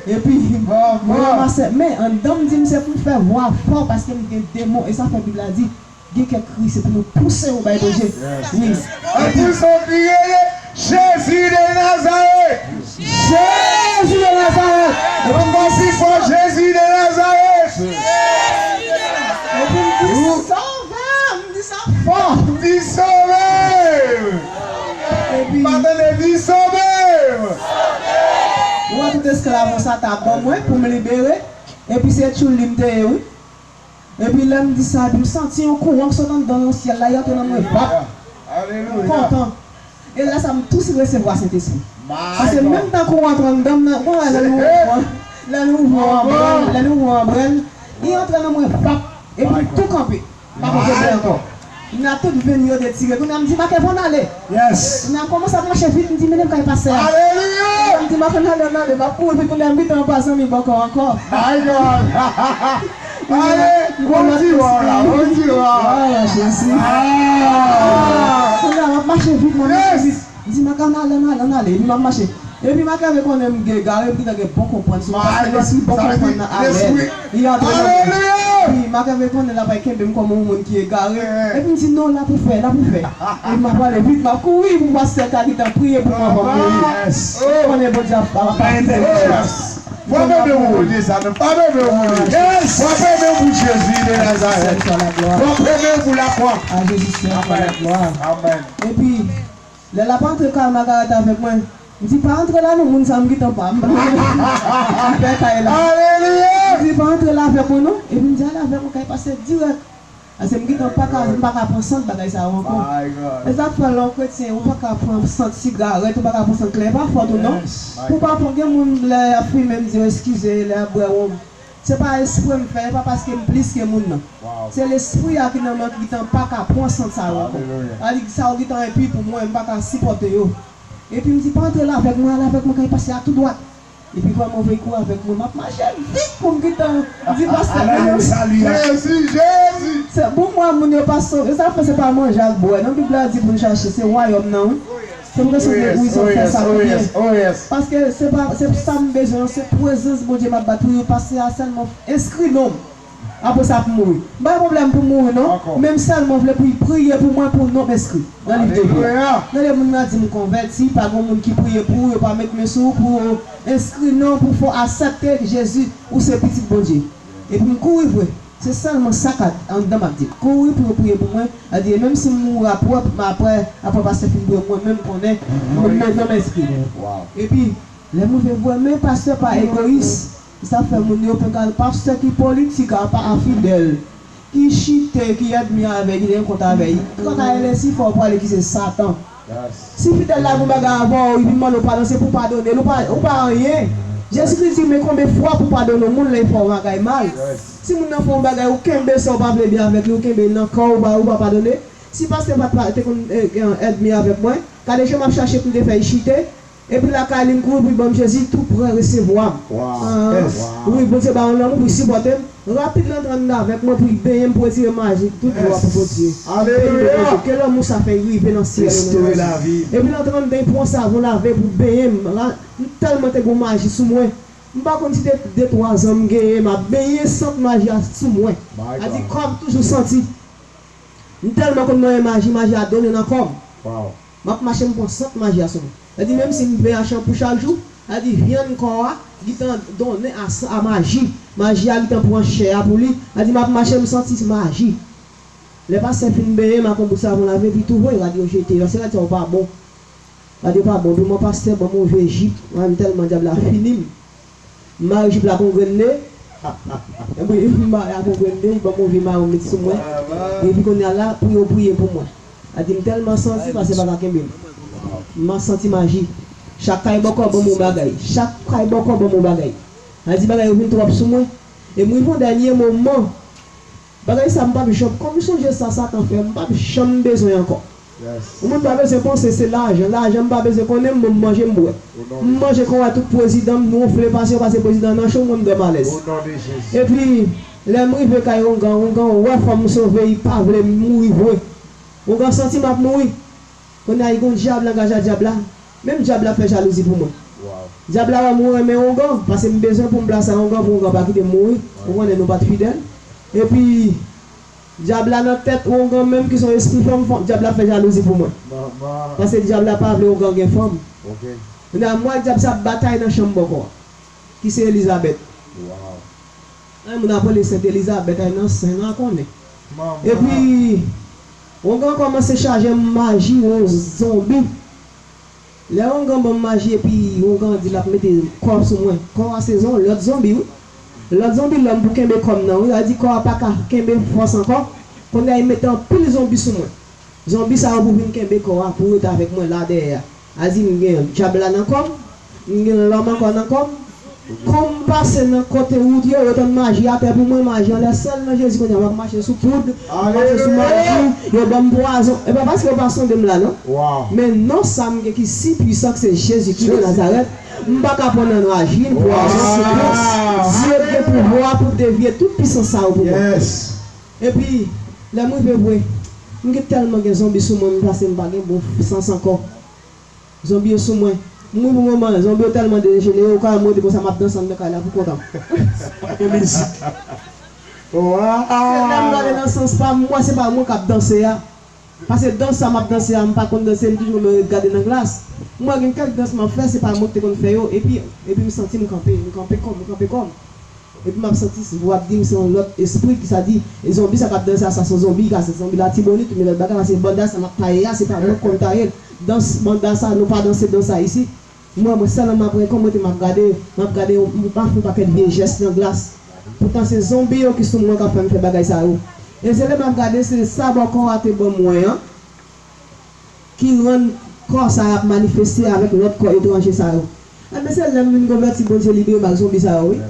Epi m ranmase, men anndan m di m se pou m fè vwa fò paske m gen demon, e sa fè Bib la di, gen kèk kri, se pou nou pouse yo bay Bondye. Wi. Ann pouse yon kri, rele Jezi de Nazarèt! Jezi de Nazarèt! Ankò pi fò, Jezi de Nazarèt! Epi m di, "Sove m!" M di sa fò. Di, "Sove m!" Epi m pa tande, di, "Sove m!" Ou wè tout esklav sa ta ban mwen pou m libere. Epi se tchoul li m te ye, wi. Epi lè m di sa, epi m santi yon kouran k sot anndan nan syèl la, li antre nan mwen, vap. M kontan. E lè sa, m tou resevwa Sentespri. Paske menm tan kouran antre anndan m nan, bon, lè nou ouvri, lè nou ouvri yon anbrèl, lè nou ouvri yon anbrèl, li antre nan mwen, vap. Epi m tou kanpe. M pa konn kote ankò. N a tout vin yo detire. Kounye a m di, "Makè, fò n ale." Yes. N a kòmanse ap mache vit, m di, "Men m kay pase a." Alelouya! M di, "Makè, n ale, n ale." M ap kouri vit, kounye a m gentan pa zanmi bòkò ankò. My God! Ale, bon diwa la, bon diwa. Ah, Jezi. Ah! Kounye a m ap mache vit, m ap mache vit. M di, "Makè, n ale, n ale, n ale." Epi m ap mache. Epi m a kève konnen m egare, m gentan gen bon konprann sou mwen, paske lespri bon konprann nan alè. Li antre nan mwen. Epi m a kève konnen l ap al kenbe m kòm yon moun ki egare. Epi m di, "Non, l ap fè, l ap fè." Epi m ap prale vit, m ap kouri pou pastè ka gentan priye pou mwen anvan m mouri. Ou konnen Bondye ap, ap, ap kite m. Frape men pou Bondye sa, non. Frape men pou li. Frape men pou Jezi de Nazarèt. Frape men pou lakwa. Amèn. Amèn. Epi, lè l ap antre kay Magarèt avèk mwen, m di, "Pa antre la non, moun sa m gentan pa, m pa, m pè kay la." Alelouya! M di, "Pa antre la avèk mwen non." Epi m di, "Ale avèk mwen kay pastè dirèk." Paske m gentan pa ka, m pa ka pran sant bagay sa yo ankò. E sa k fè lè yon kretyen, ou pa ka pran sant sigarèt, ou pa ka pran sant klè, e pa fòt ou non. Pou pa pran, gen moun lè y ap fimen, m di yo, "Eskize," lè y ap bwè wonm. Se pa espre m fè, e pa paske m plis ke moun nan. Se lespri a ki nan mwen ki gentan pa ka pran sant sa yo ankò. Sa vle di sa yo gentan enpi pou mwen, m pa ka sipòte yo. Epi m di, "Pa antre la avèk mwen, ale avèk mwen kay pastè a tou dwat." Epi vrèman vre, kouri avèk mwen, m ap mache vit pou m gentan di pastè a. Jezi, Jezi! Se pou mwen, moun yo pa sove. Sa fè se pa manje ak bwè. Nan Bib la di pou n chache, se wayòm nan, wi. Se pou kesyon de wi, sa w fè sa pou byen. Paske se pa, se sa m bezwen an, se prezans Bondye m ap bat pou yo. Pastè a sèlman enskri non m. Apre sa pou mouri. M pa gen pwoblèm pou mouri non. Men m sèlman vle pou y priye pou mwen pou non m enskri nan liv de vi a. Gade moun nan di m konvèti, pa gen moun ki priye pou ou, yo pa met men sou ou pou yo enskri non pou fè w aksepte Jezi, ou se pitit Bondye. Epi m kouri vre. Se sèlman sa k anndan m ap di l. Kouri pou yo priye pou mwen, a di, e menm si m mouri apre, apre, apre pastè fin priye pou mwen, menm konnen, mwen menm nan m enskri. Epi, lè m rive vwè, men pastè pa egoyis, sa fè moun yo penkan, pastè ki politik, a pa fidèl, ki chite, ki ènmi avè, ki gen kont avè, kanta elèsi fò pwale ki se Satan. Si fidèl la gen bagay avè w, epi mande w padon, se pou w padone l, ou pa, ou pa anyen. Jezi Kris di, men konbyen fwa pou w padone yon moun lè l fè w bagay mal? Si moun nan fè w bagay, ou kenbe sa, ou pa vle byen avèk li, ou kenbe l nan kè w, ou pa, ou pa padone. Si pastè pa, pa te konn, eh, gen ènmi avèk mwen, gade jan m ap chache pou m te fè l chite, epi lakay li m kouri pou l ban m Jezi tou prè resevwa m. Ah, wi, Bondye ba yon lanmou pou l sipòte m. Rapid l antre anndan avèk mwen pou l benyen m, pou retire maji tout dwa pou Bondye. Alelouya! Ke lanmou sa fè rive nan syèl. Restore lavi m. Epi l antre anndan, l pran savon lave pou l benyen m. M tèlman te gen maji sou mwen. M pa konn si te de twa zan m genyen, m ap benyen sant maji a sou mwen. A di kò m toujou santi. M tèlman konn manyen maji, maji a donnen nan kò m. M ap mache, m pran sant maji a sou mwen. Sa di menm si m benyen a chanpou chak jou, sa di vyann kò a gentan donnen a san, a maji. Maji a gentan pran chè a pou li. Sa di m ap mache, m santi maji. Lè pastè fin benyen m ak yon bout savon lave, epi tou voye rad yo jete, paske rad sa yo pa bon. Gade pa bon, pi mwen pastè ban m yon vye jip, mwen tèlman dyab la fini m. M mare jip la ak yon grenn ne. Epi m mare ak yon grenn ne, li ban m yon vye mayo met sou mwen. Epi kounye a la, pou yo priye pou mwen. A di m tèlman santi, pastè pa ka kenbe m. M santi maji. Chak kay bòkò ban m yon bagay. Chak kay bòkò ban m yon bagay. A di bagay yo vin twòp sou mwen. E m rive yon dènye moman, bagay sa m p ap janm, kòm m sonje sa Satan fè, m p ap janm bezwen ankò. Yon moun pa bezwen panse se lajan, lajan m pa bezwen konnen m, bon, m manje m bwè. M manje kon wè tout prezidan m wonfle pase yo, pase prezidan nan cho, mwen m dòmi alèz. Epi, lè m rive kay ongan, ongan wè fò m sove, li pa vle m mouri vre. Ongan santi m ap mouri. Kounye a, li gon dyab, langaj a dyab la. Menm dyab la ap fè jalouzi pou mwen. Dyab la wè m renmen ongan, paske m bezwen pou m plase a ongan, pou ongan pa kite m mouri. Ou konnen nou pa t fidèl. Epi, dyab la nan tèt ongan menm ki se yon espri fanm, fanm, dyab la ap fè jalouzi pou mwen. Paske dyab la pa vle ongan gen fanm. Kounye a, m wè dyab sa ap batay nan chanm bòkò a, ki se Elizabèt. Ay, moun ap rele Sent Elizabèt, ay, nan sen, nou a konnen. Epi, ongan kòmanse chaje m maji, yon zonbi. Lè ongan ban m maji, epi ongan di l ap mete kò sou mwen. Kò a se zon-, lòt zonbi, wi. Lòt zonbi lòm pou kenbe kò m nan, wi. Sa di kò a pa ka kenbe fòs ankò. Kounye a, li mete anpil zonbi sou mwen. Zonbi sa yo pou vin kenbe kò a, pou rete avèk mwen la dèyè a. A di m gen dyab la nan kò m, m gen lòm ankò nan kò m. Kòm m pase nan kote wout yo, yo tann maji atè pou mwen, maji anlè sèl nan Jezi kounye a, m ap mache sou poud, m ap mache sou maji, yo ban m pwazon. E pa paske yo pa sonde m la non. Men non sa m gen ki si pwisan ke se Jezi ki de Nazarèt, m pa ka pran nan maji, pwazon, siplis. Dye gen pouvwa pou devye tout pisans sa yo pou mwen. Epi, lè m rive vre, m gen tèlman gen zonbi sou mwen, m pase m pa gen bon sans ankò. Zonbi yo sou mwen. M ri pou moman an, zonbi yo tèlman dejenere, ou ka wè m rete konsa, m ap danse anndan kay la pou kontan. Yon mizik. Se lè m gade nan sans pa m, m wè se pa mwen k ap danse a. Paske dans sa m ap danse a, m pa konn danse, m toujou renmen ret gade nan glas. M wè gen kèk dans m ap fè, se pa mwen ki te konn fè yo, epi, epi m santi m kanpe, m kanpe kò m, m kanpe kò m. Epi m ap santi vwa ap di m se yon lòt espri ki sa di, e zonbi sa k ap danse a, sa se yon zonbi, ka se zonbi Latibonit, oubyen lòt bagay, paske banda sa m ap taye a, se pa mwen k konn taye l. Dans banda sa, nou pa danse dans sa isit. M wè mwen sèlman m ap ret kò m rete m ap gade, m ap gade, m ap fè yon pakèt vye jès nan glas. Poutan se zonbi yo ki sou mwen k ap fè m fè bagay sa yo. E se lè m ap gade, se sa bòkò a te ban mwen an ki rann kò sa ap manifeste avèk lòt kò etranje sa yo. Enben, se lè m vin konvèti, Bondye libere m ak zonbi sa yo, wi.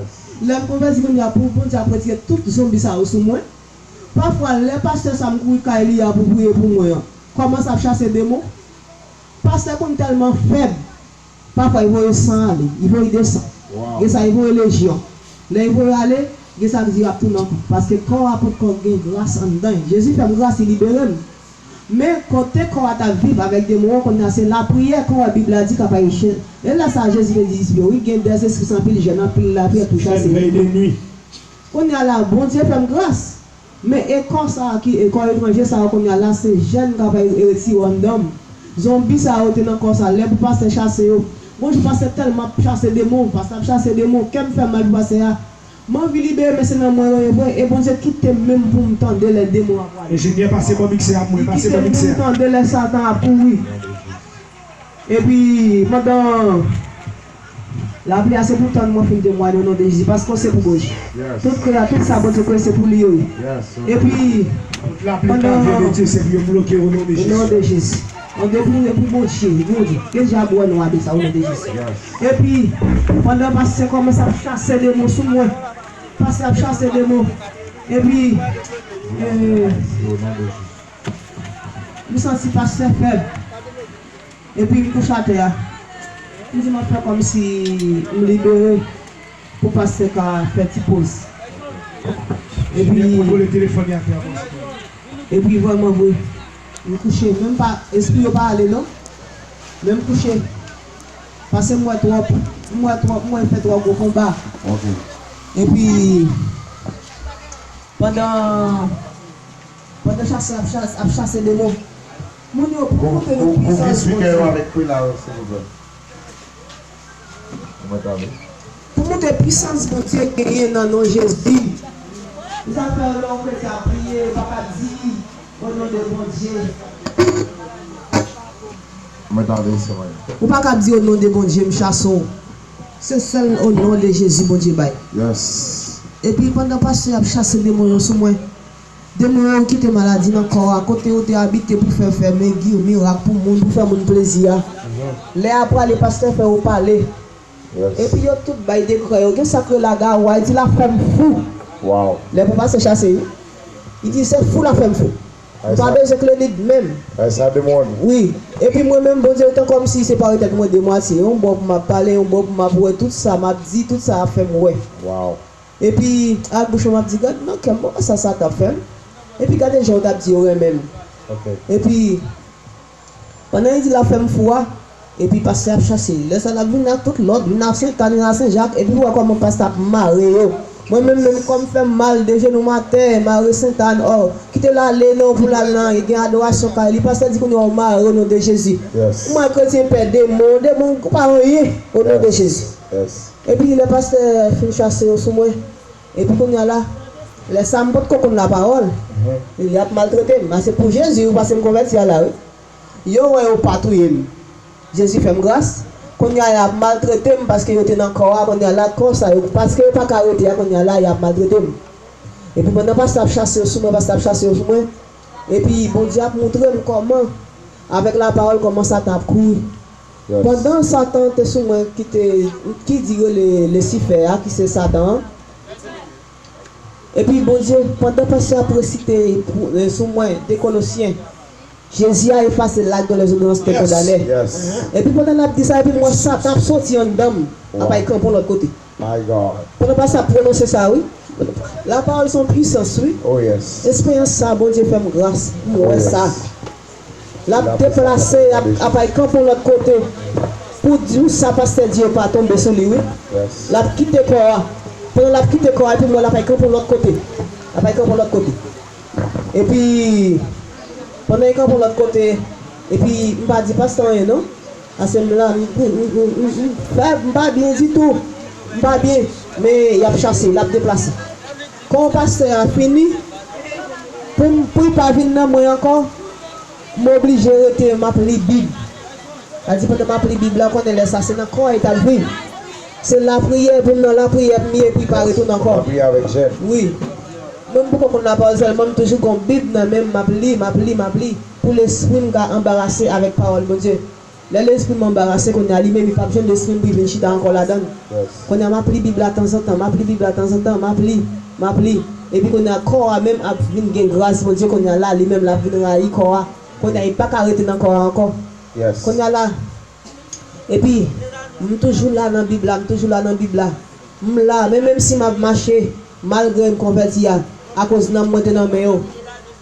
Lè m konvèti, kounye a, pou Bondye ap retire tout zonbi sa yo sou mwen. Pafwa, lè pastè sa m kouri kay li a pou priye pou mwen an, kòmanse ap chase demon. Pastè konn tèlman fèb, pafwa li voye san ale, li voye de san. Gen sa li voye lejyon. Lè li voye ale, gen sa k di y ap tounen ankò. Paske kò a potko gen gras anndan l. Jezi fè m gras, li libere m. Men kote kò a t ap viv avèk demon an, kounye a se lapriyè, kò a Bib la di k ap aji. E lè sa a Jezi te di disip yo, wi, gen dèzespri san anpil jèn, anpil lapriyè pou chase yo. Kounye a la, Bondye fè m gras. Men e kò sa a ki, e kò etranje sa yo kounye a la, se jèn k ap retire yo anndan m. Zonbi sa yo te nan kò sa, lè pou pastè chase yo. Gon jou pastè tèlman ap chase demon, pastè ap chase demon, kè m fè mal pou pastè a. M anvi libere, men se nan mwen yo ye vre. E Bondye kite m menm pou m tande lè demon ap rale. Enjenyè, pase bò miksè a pou mwen, pase bò miksè a. Li kite m tande lè Satan ap kouri. Epi, pandan lapli a, se pou tann mwen fin temwaye o non de Jezi, paske se pou Bondye. Tout kreyati, tout sa Bondye kreye, se pou li yo ye. Epi, pandan, o non de Jezi. An depi, epi Bondye, Bondye, ke dyab wè nou ade sa, o non de Jezi. Epi, pandan pastè kòmanse ap chase demon sou mwen, pastè ap chase demon. Epi, eh, m santi pastè fèb. Epi m kouche atè a. M di m ap fè kòmsi m libere pou pastè ka fè ti poz. Epi, epi vrèman vre, m kouche. Menm pa, espri yo pa ale non. Men m kouche. Paske m wè twòp. M wè twòp. M wè fè twòp gwo konba. Epi, pandan, pandan chasè ap chas-, ap chase demon, moun yo pou montre nou pwisans Bondye. Pou montre pwisans Bondye genyen nan non Jezi. Sa fè lè yon kretyen ap priye, ou pa ka di, o non de Bondye. Ou pa ka di, o non de Bondye, m chase w. Se sèl o non de Jezi Bondye bay. Epi pandan pastè ap chase demon yo sou mwen, demon yo kite maladi nan kò a, kote yo te abite pou fè, fè megi, mirak pou moun, pou fè moun plezi a. Lè a prale, pastè fè yo pale. Epi yo tout bay dekrè yo. Gen sa k rele agaway, di l ap fè m fou. Lè pou pastè chase, wi. Li di se fou l ap fè m fou. M pa bezwen klinik menm. Wi. Epi mwen menm, Bondye te kòmsi separe tèt mwen de mwatye. Yon bò pou m ap pale, yon bò pou m ap wè. Tout sa m ap di, tout sa ap fè m wè. Epi, ak bouch mwen, m ap di, gad nan kè m, bon, sa Satan ap fè m. Epi, gade jan yo t ap di yo renmen m. Epi, pandan li di l ap fè m fou a, epi pastè ap chase. Lè sa l ap vin ak tout lòd, vin ak Sentàn, vin ak Senjak, epi ou wè kòman pastè ap mare yo. Mwen menm, menm kò m fè m mal, de jenou m atè, mare Sentàn, ò, kite l ale non, pou l al nan, gen adorasyon kay li. Pastè di kounye a ou mare o non de Jezi. M wè kretyen pè demon, demon pa anyen, o non de Jezi. Epi lè pastè fin chase yo sou mwen, epi kounye a la, lè sa m potko konn lapawòl, y ap maltrete m. A se pou Jezi wi, paske m konvèti a la wi. Yo wè yo pa touye m. Jezi fè m gras. Kounye a y ap maltrete m paske yo te nan kò a, kounye a la kò sa yo, paske yo pa ka rete a, kounye a la y ap maltrete m. Epi pandan pastè ap chase yo sou mwen, pastè ap chase yo sou mwen, epi Bondye ap montre m kòman, avèk lapawòl, kòman Satan ap kouri. Pandan Satan te sou mwen, ki te, ki di rele Lisifè a, ki se Satan an. Epi Bondye, pandan pastè ap resite pou, eh, sou mwen, de Kolosyen, Jezi a efase l'acte de les ordonnances te condamné. Epi pandan l ap di sa, epi m wè Satan ap soti anndan m, ap al kanpe yon lòt kote. Pandan pastè ap pwononse sa, wi. Lapawòl se yon pwisans, wi. Esperyans sa, Bondye fè m gras pou m wè sa. L ap deplase, l ap, ap al kanpe yon lòt kote. Pou di w sa pastè di yo pa tonbe sou li, wi. L ap kite kò a. Pandan l ap kite kò a, epi m wè l ap al kanpe yon lòt kote. L ap al kanpe yon lòt kote. Epi, pandan l kanpe yon lòt kote, epi m pa di pastè anyen, non. Paske m la, m, m, m, m, m, m fèb, m pa byen ditou. M pa byen. Men y ap chase, l ap deplase. Kon pastè a fini, pou m, pou l pa vin nan mwen ankò, m oblije rete, m ap li Bib. Sa di pandan m ap li Bib la, konnen lè sa se nan kò a li t ap viv. Se lapriyè, pou m nan lapriyè, pou m ye, pou l pa retounen ankò. Wi. Mwen m poko konn lapawòl sèlman, m toujou gon Bib nan men m, m ap li, m ap li, m ap li, pou lespri m ka anbarase avèk pawòl Bondye. Lè lespri m anbarase, kounye a li menm li p ap jwenn lespri m pou l vin chita ankò ladan l. Kounye a m ap li Bib la tanzantan, m ap li Bib la tanzantan, m ap li, m ap li. Epi kounye a kò a menm ap vin gen gras Bondye, kounye a la li menm l ap vin rayi kò a. Kounye a li pa ka rete nan kò a ankò. Kounye a la, epi, m toujou la nan Bib la, m toujou la nan Bib la. M la, men menm si m ap mache, malgre m konvèti a, akoz nanm mwen te nan men yo.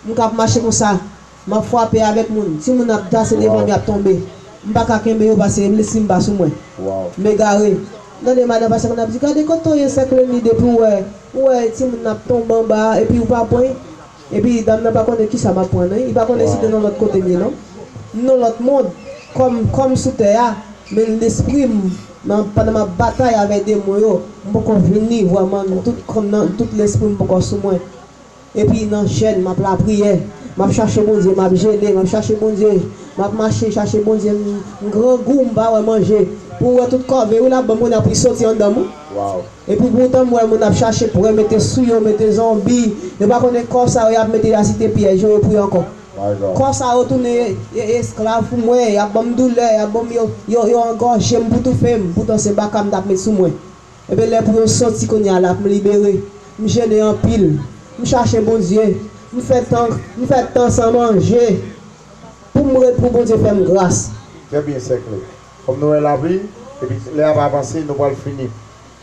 M k ap mache konsa, m ap frape avèk moun. Timoun ap danse devan m, y ap tonbe. M pa ka kenbe yo paske lespri m pa sou mwen. M egare. M tande madan pastè konn ap di, gade kote w ye, sèk Leni, depi w wè, ou wè timoun ap tonbe anba a, epi ou pa pran. Epi dam nan pa konnen kisa m ap pran, non. Li pa konnen si te nan lòt kote m ye, non. M nan lòt mond. Kò m, kò m sou tè a, men lespri m Nan, pandan m ap batay avèk demon yo, m poko vini vrèman, nan tout kò m, nan tout lespri m poko sou mwen. Epi nan jèn, m ap lapriyè, m ap chache Bondye, m ap jene, m ap chache Bondye, m ap mache chache Bondye, m, m grangou, m pa wè manje. Pou w wè tout kòve wi l ap ban m kounye a pou l soti anndan m wi. Epi poutan m wè moun ap chache pou mete sou yo, mete zonbi, yo pa konnen kò sa yo y ap mete y a site pyèj yo, yo pou yo ankò. Kò sa yo tounen e- esklav pou mwen, y ap ban m doulè, y ap ban m yo, yo, yo angòje m pou toufe m, poutan se baka m t ap met sou mwen. Ebyen lè pou yo soti kounye a la, m libere, m jene anpil, m chache Bondye, m fè tan, m fè tan san manje, pou m ret pou Bondye fè m gras. Trè byen, sè Clay. Kòm nou wè lapli, epi lè ap avanse, nou pral fini.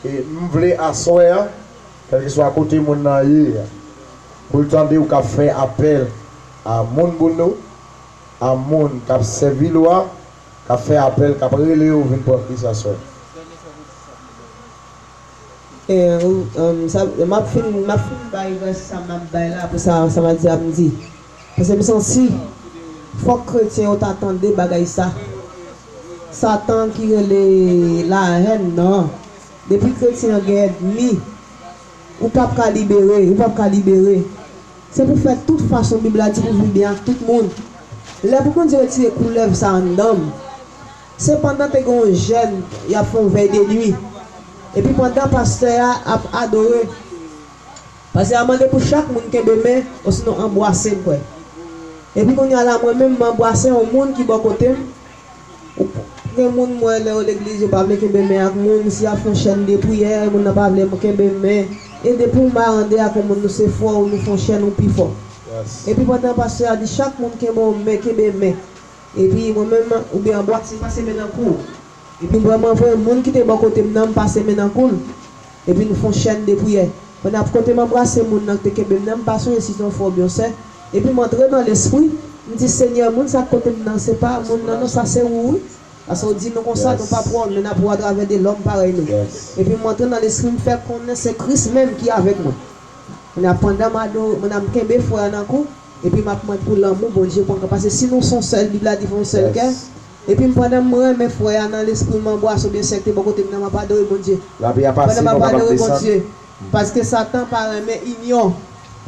E m vle aswè a, kèlkeswa kote moun nan ye a, pou l tande w k ap fè apèl a moun Bouno, a moun k ap sèvi l ou a, k ap fè apèl, k ap rele yo vin pran Kris aswè. E, ou, um, sa, m ap fin, m ap fin bay vèsè sa m ap bay la, apre sa, sa m a di a m di. Paske m santi, fòk kretyen yo ta tande bagay sa. Satan ki rele lahèn nan, depi kretyen an gen ènmi, ou p ap ka libere, ou p ap ka libere. Se pou fè tout fason Bib la di pou viv byen ak tout moun. Lè pou Bondye retire koulèv sa anndan m, se pandan te gen yon jèn y ap fè yon vèy de nwi. Epi pandan pastè a ap adore, pastè a mande pou chak moun kenbe men, osinon anbwase m kwè. Epi kounye a la mwen menm m anbwase yon moun ki bò kote m. Ou p- Gen moun m wè lè yo legliz yo pa vle kenbe men ak moun, si y ap fè yon chèn de priyè, moun nan pa vle kenbe men. E depi w marande ak yon moun, nou se frè w, nou fè yon chèn, ou pi fò. Epi pandan pastè a di chak moun kenbe yon men, kenbe men. Epi mwen menm, oubyen anbwase, pase men nan kou. Epi m vrèman voye moun ki te bò kote m nan, m pase men nan kou l. Epi n fè yon chèn de priyè. Pandan kote m anbrase moun nan ki te kenbe m nan, m pa sonje si se yon frè oubyen yon sè. Epi m antre nan lespri, m di, Senyè, moun sa k kote m nan, se pa moun nan non, sa se ou wi. Paske w di nou konsa, nou pa pou w, men n ap ou atravè de lòm parèy nou. Epi m antre nan lespri, m fè konnen se Kris menm ki avèk mwen. Kounye a, pandan m adore, pandan m kenbe frè a nan kou, epi m ap mande pou lanmou Bondye pran, paske si nou se yon sèl, Bib la di fè yon sèl kè. Epi m, pandan m renmen frè a nan lespri m, m anbrase oubyen sè k te bò kote m nan, m ap adore Bondye. Pandan m ap adore Bondye, paske Satan pa renmen inyon.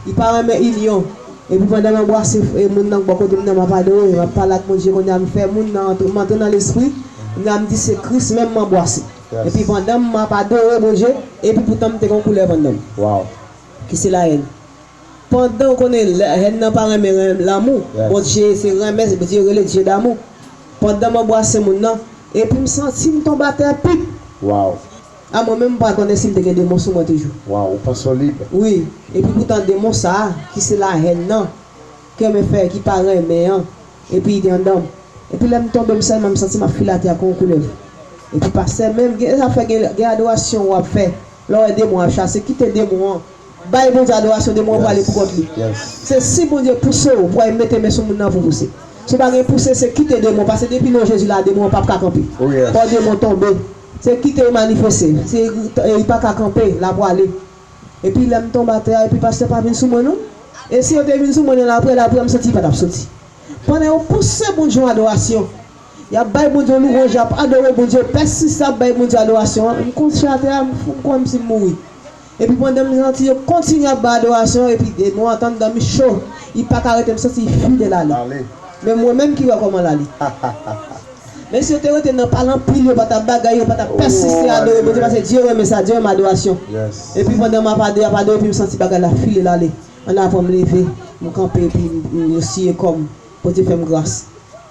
Li pa renmen inyon. Epi pandan m anbrase f- e moun nan k bò kote m nan, m ap adore, m ap pale ak Bondye, kounye a m fè moun nan antre, m antre nan lespri, kounye a m di se Kris menm m anbrase. Epi pandan m ap adore Bondye, epi poutan m te gen yon koulèv anndan m. Ki se lahèn. Pandan w konnen lè- hèn nan pa renmen ren- lanmou, Bondye se renmen, Bondye rele Dye damou. Pandan m anbrase moun nan, epi m santi m tonbe atè pip. A mwen menm m pa konnen si m te gen demon sou mwen toujou. Wi, epi poutan demon sa a, ki se lahèn nan, ki renmen fè, ki pa renmen an, epi li te anndan m. Epi lè m tonbe, m sèlman m santi m ap file atè a kon yon koulèv. Epi pastè menm, gen, sa fè gen, gen adorasyon w ap fè. Lè w wè demon ap chase, kite demon an. Bay Bondye adorasyon, demon an prale pou kont li. Se si Bondye pouse w pou al mete men sou moun nan pou pouse. Si w pa gen pouse, se kite demon, paske depi non Jezi la, demon an p ap ka kanpe. Fò demon tonbe. Se kite l manifeste. Se, e, li pa ka kanpe, l ap prale. Epi lè m tonbe atè a, epi pastè pa vin sou mwen non. E si yo te vin sou mwen nan lapriyè, lapriyè m santi li pa t ap soti. Pandan yo pouse Bondye yon adorasyon, y ap bay Bondye yon louwanj, y ap adore Bondye, pèsiste ap bay Bondye adorasyon an, m kouche atè a, m, m kwè m si m mouri. Epi pandan m santi yo kontinye ap bay adorasyon, epi demon an t anndan m cho, li pa ka rete, m santi li file l ale. Men mwen menm ki wè kòman l ale. Men si yo te rete nan pale anpil, yo pa t ap bagay, yo pa t ap pèsiste adore Bondye, paske Dye renmen sa, Dye renmen adorasyon. Epi pandan m ap adore, ap adore, epi m santi bagay la file l ale. Annapre m leve, m kanpe, epi m, m, yo siye kò m. Bondye fè m gras.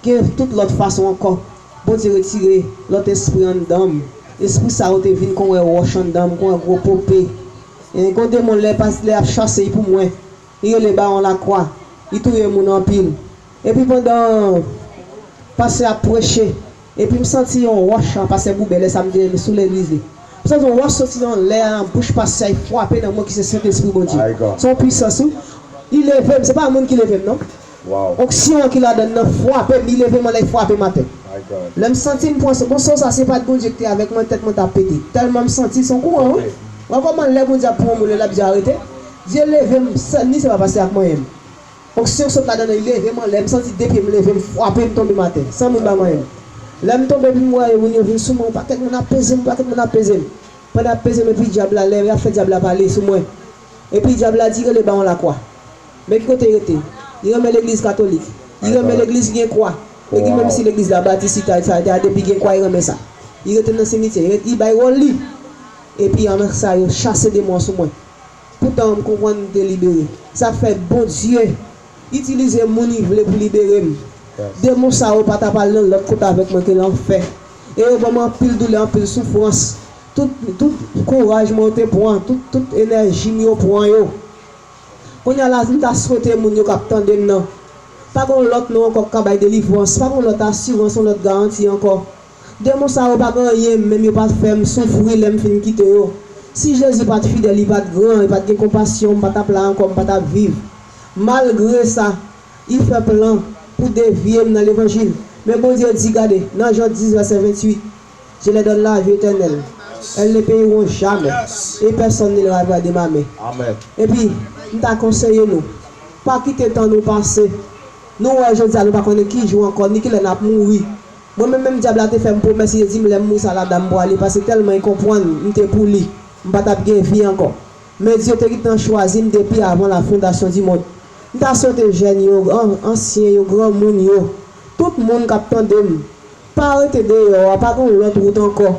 Gen tout lòt fason ankò. Bondye retire lòt espri anndan m. Espri sa yo te vin kon wè wòch anndan m, kon wè gwo pope. E, gen yon demon lè pas- lè y ap chase l pou mwen. Li rele Bawon Lakwa. Li touye moun anpil. Epi pandan pastè ap preche, epi m santi yon wòch, pastè Boubè, lè sa m te sou legliz li. M santi yon wòch soti nan lè a, nan bouch pastè a, li frape nan mwen ki se Sentespri Bondye. Se yon pwisans, wi. Li leve m, se pa moun ki leve m, non. Onksyon an ki ladan l nan frape m, li leve m anlè, li frape m atè. Lè m santi m pran, bon, son sa, se pa t Bondye ki te avèk mwen, tèt mwen t ap pete. Tèlman m santi, se yon kouran, wi. Wè kòman lè Bondye ap pran yon moun, lè l ap di arete? Dye leve m, sèl li, se pa pastè ak manyen m. Onksyon sot ladan l, li leve m anlè, m santi de pye m leve, m frape, m tonbe m atè, san moun pa manyen m. Lè m tonbe, epi m wè moun yo vin sou mwen, yon pakèt moun ap peze m, yon pakèt moun ap peze m. Pandan y ap peze m, epi dyab la, lè y ap fè dyab la pale sou mwen. Epi dyab la di, "Rele bawon lakwa." Men ki kote l rete? Li renmen legliz katolik. Li renmen legliz ki gen kwa. Epi menm si legliz la batis, ita, ita, ita, depi gen kwa, li renmen sa. Li rete nan simityè, li ret-, li bay wòl li. Epi anmè sa yo chase demon an sou mwen. Poutan m konprann m te libere. Sa k fè Bondye itilize moun li vle pou libere m. Demon sa yo pa t ap al nan lòt kote avèk mwen ke lanfè. E yo ban m anpil doulè, anpil soufrans. Tout, tout kouraj mwen yo te pran, tout, tout enèji m yo pran yo. Kounye a la, m ta swete moun yo k ap tande m nan, pa gen yon lòt non ankò k ka bay delivrans, pa gen yon lòt asirans, yon lòt garanti ankò. Demon sa yo pa gen anyen, menm yo pa fè m soufri lè m fin kite yo. Si Jezi pa t fidèl, li pa t gran, li pa t gen konpasyon, m pa t ap la ankò, m pa t ap viv. Malgre sa, li fè plan pou devye m nan levanjil. Men Bondye di, gade, nan Jan dis, vèsè venntuit, "Je leur donne la vie éternelle. Elles ne périront jamais, et personne ne les ravira de ma main." Epi, m ta konseye nou, pa kite tan nou pase. Nou wè jodi a, nou pa konnen ki jou ankò, ni kilè n ap mouri. Mwen menm, menm dyab la te fè m pwomès, li te di m lè m mouri sa lada m pwale, paske tèlman li konprann m te pou li, m pa t ap gen vi ankò. Men Dye te gentan chwazi m depi avan la fondasyon di mond. M ta swete jèn yo, an-, ansyen yo, granmoun yo, tout moun k ap tande m, pa rete deyò a, pa gen yon lòt wout ankò.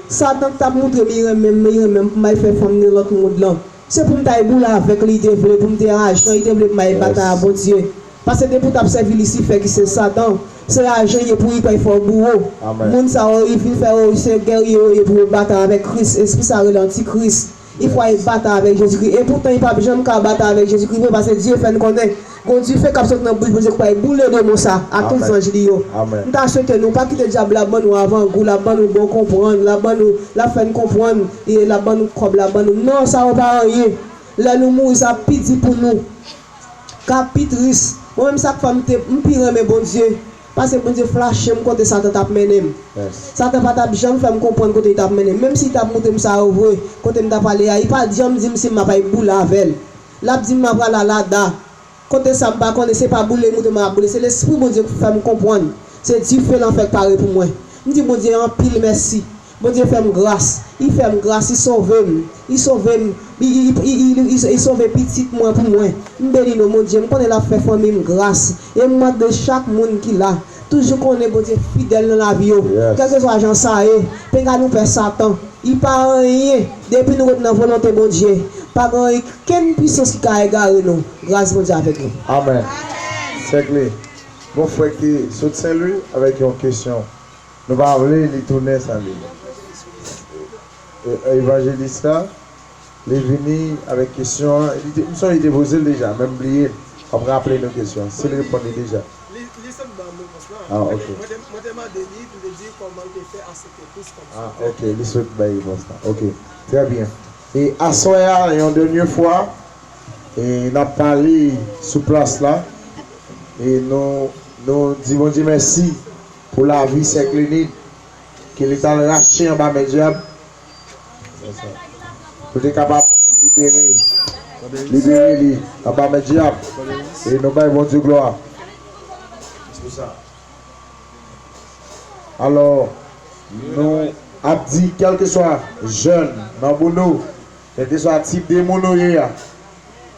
Satan t ap montre m li renmen m, li renmen m pou m al fè fanm nan lòt mond lan. Se pou m t al boule avèk li, li te vle pou m te ajan, li te vle pou m al batay a Bondye. Paske depi w t ap sèvi Lisifè ki se Satan, se ajan l ye pou li pral fè w bouwo. Moun sa yo, li vin fè yo, se gèrye yo ye pou yo batay avèk Kris. Espri sa yo rele antikris. Li fò al batay avèk Jezikri. E poutan, li p ap janm ka batay avèk Jezikri vre, paske Dye fè n konnen gon dife k ap sot nan bouch Bondye ki pral boule demon sa ak tout zanj li yo. M ta swete nou pa kite dyab la ban nou avangou, l ap ban nou bon konprann, l ap ban nou, l ap fè n konprann, e l ap ban nou kòb, l ap ban nou. Non, sa yo pa anyen. Lè nou mouri, sa ap pi di pou nou. Ka pi tris. Mwen menm sa k fè m te, m pi renmen Bondye. Paske Bondye flache m kote Satan t ap mennen m. Satan pa t ap janm fè m konprann kote li t ap mennen m. Menm si li t ap montre m sa yo vre, kote m t ap ale a, li pa t janm di m si m ap al boule avè l. L ap di m m ap pral a lada. Kote sa m pa konnen, se pa boule li montre m m ap boule. Se Lespri Bondye k fè m konprann. Se dife lanfè k pare pou mwen. M di Bondye anpil mèsi. Bondye fè m gras. Li fè m gras, li sove m. Li sove m. Li, li, li, li, li, li, li sove pitit mwen pou mwen. M beni non Bondye. M konnen l ap fè fanmi m gras. E m mande chak moun ki la, toujou konnen Bondye fidèl nan lavi yo. Kèlkeswa jan sa ye, penga nou pè Satan. Li pa anyen. Depi nou ret nan volonte Bondye, pa gen ankenn pisans ki ka egare nou. Gras Bondye avèk nou. Amèn. Sèkle. Gon frè ki te sot Sen Lwi avèk yon kesyon. Nou pa vle li tounen san li. E, evanjelis la, li vini avèk kesyon an. Li te, m sonje li te poze l deja, men m bliye. W ap raple nou kesyon an. Si l reponn li deja. Li, li sot ban m repons lan. Ah, ok. Mwen te, mwen te mande li, pou li di kòman l te fè aksepte Kris kòm sovè. Ah, ok. Li sot bay repons lan. Ok. Trè byen. E aswè a, yon dènye fwa, e n ap pale sou plas la. E nou, nou di Bondye mèsi pou lavi sè Clénide, ke li t al rache anba men dyab, pou te kapab libere, libere li anba men dyab. E nou bay Bondye glwa pou sa. Alò, nou ap di, kèlkeswa jèn nan Bono, kèlkeswa tip de moun ou ye a,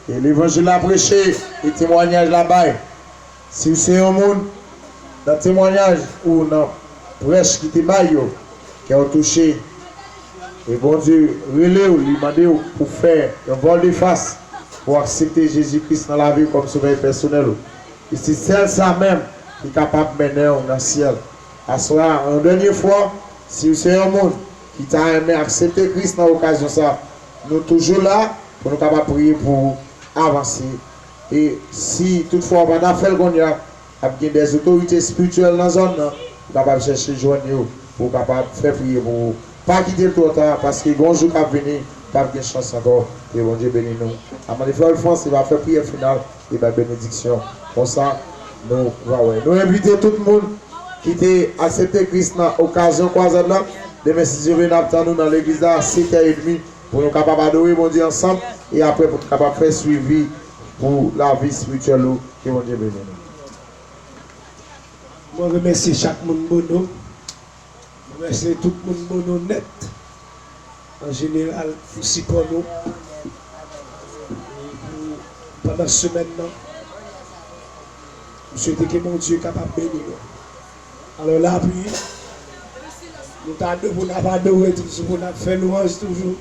e levanjil la preche, e temwanyaj la bay. Si w se yon moun, nan temwanyaj ou nan prèch ki te bay yo, kè w touche, e Bondye rele w, li mande w pou fè yon vòltefas, pou w aksepte Jezi Kris nan lavi w kòm sovè pèsonèl ou. E se sèl sa menm ki kapab mennen w nan syèl. Aswè a, yon dènye fwa, si w se yon moun ki ta renmen aksepte Kris nan okazyon sa, nou toujou la pou nou kapab priye pou ou avanse. E si toutfwa w pa ta fè l kounye a, ap gen dè otorite espirityèl nan zòn nan, ou kapab chèche jwenn yo pou w kapab fè priyè pou ou. Pa kite l twò ta, paske gen yon jou k ap vini, p ap gen chans ankò. Ke Bondye beni nou. A mande frè Alphonse, li va fè priyè final, li bay benediksyon. Konsa, nou va wè. Nou envite tout moun ki te aksepte Kris nan okazyon kwazad la. Demen, si Dye vle, n ap tann nou nan legliz la a sèt è edmi pou nou kapab adore Bondye ansanm e apre pou nou kapab fè swivi pou lavi espirityèl ou. Ke Bondye beni nou. Mwen remèsye chak moun Bono. Mwen remèsye tout moun bon nou nèt, an jeneral, pou sipò nou. E pou pandan semèn nan, m swete ke Bondye kapab beni nou. Alò, Lapli, nou ta dwe pou n ap adore toujou, pou n ap fè lwanj toujou.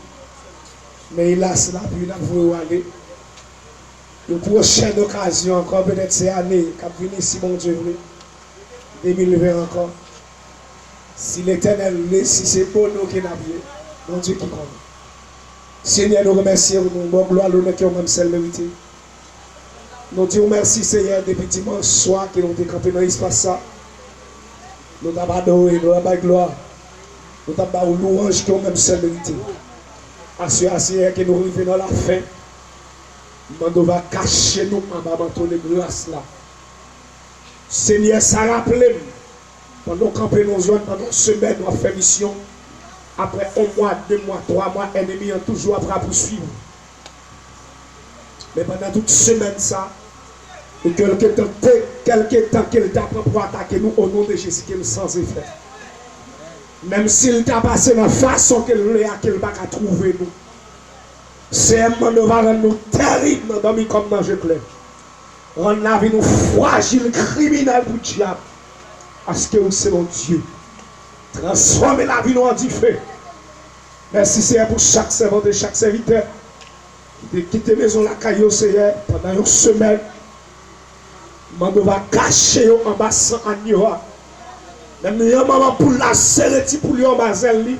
Men elas, Lapli, n ap voye w ale. Yon pwochèn okazyon ankò, petèt se ane k ap vini, si Bondye vle. De mil ven ankò. Si Letènèl vle, si se bon nou ke n ap ye, Bondye ki konnen. Senyè, nou remèsye w, nou ba w glwa, lonè ke w menm sèl merite. Nou di w mèsi, Senyè, depi dimanch swa ke nou te kanpe nan espas sa, nou t ap adore, nou t ap bay glwa, nou t ap ba w lwanj ke w menm sèl merite. Aswè a, Senyè, ke nou rive nan lafen, m mande w va kache nou anba manto de gras la. Senyè, sa raple m, pandan w kanpe nan yon zòn, pandan yon semèn, w ap fè misyon, apre yon mwa, de mwa, twa mwa, ènmi an toujou ap rapouswiv ou. Men pandan tout semèn sa, e kèlke tan, kèlke tan ke l ta pran pou atake nou, o non de Jezi, ke l san efè. Menm si l ta pase nan fason ke l vle a, ke l pa ka twouve nou. Senyè, m mande w va rann nou tèrib nan dòmi kòm nan je klè. Rann lavi nou frajil, kriminèl pou dyab. Paske ou se Bondye. Transfòme lavi nou an dife. Mèsi, Senyè, pou chak sèvant e chak sèvitè ki te kite mezon lakay yo, Senyè, pandan yon semèn. Mande w va kache yo anba san anyo a. Menm jan manman poul la sere ti poul yo anba zèl li,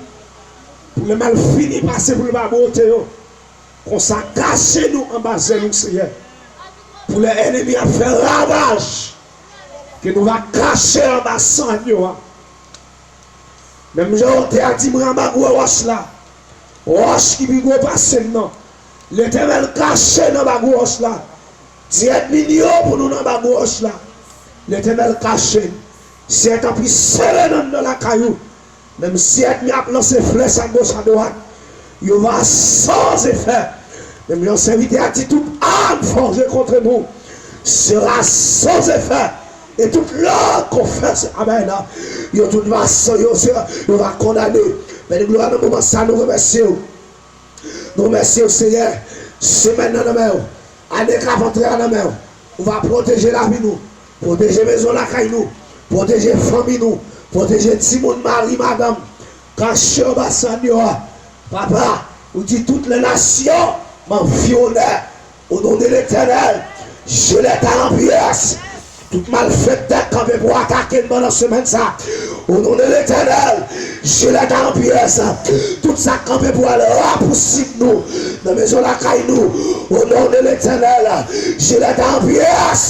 pou lè malfini pase pou l pa bwote yo. Konsa, kache nou anba zèl ou, Senyè. Pou lè ènmi a fè ravaj, ke nou va kache anba san anyo a. Menm jan otè a di mwen anba gwo wòch la, wòch ki pi gwo pase m nan, Letènèl kache n anba gwo wòch la. Di ènmi n yo pou nou nan anba gwo wòch la. Letènèl kache n. Senyè, tanpri, sere n anndan lakay ou. Menm si ènmi ap lanse flèch agoch adwat, yo va san efè. Menm jan sèvitè a di, tout arme forgée contre nous sera sans effet. Et toute langue confesse, amen, yo tout va san, yo, yo va kondane. Men glwa nan moman sa, nou remèsye w. Nou remèsye w, Senyè. Semèn nan nan men w. Ane k ap antre a nan men w. Ou va pwoteje lavi nou. Pwoteje mezon lakay nou. Pwoteje fanmi nou. Pwoteje timoun, mari, madanm. Kache yo anba san anyo a. Papa, ou di toutes les nations m'environnèrent. Au nom de l'Éternel, je les taille en pièces. Tout malfektè k kanpe pou atake n pandan semèn sa, o non de Letènèl, je les taille en pièces. Tout sa k kanpe pou al rapousiv nou nan mezon lakay nou, o non de Letènèl, je les taille en pièces.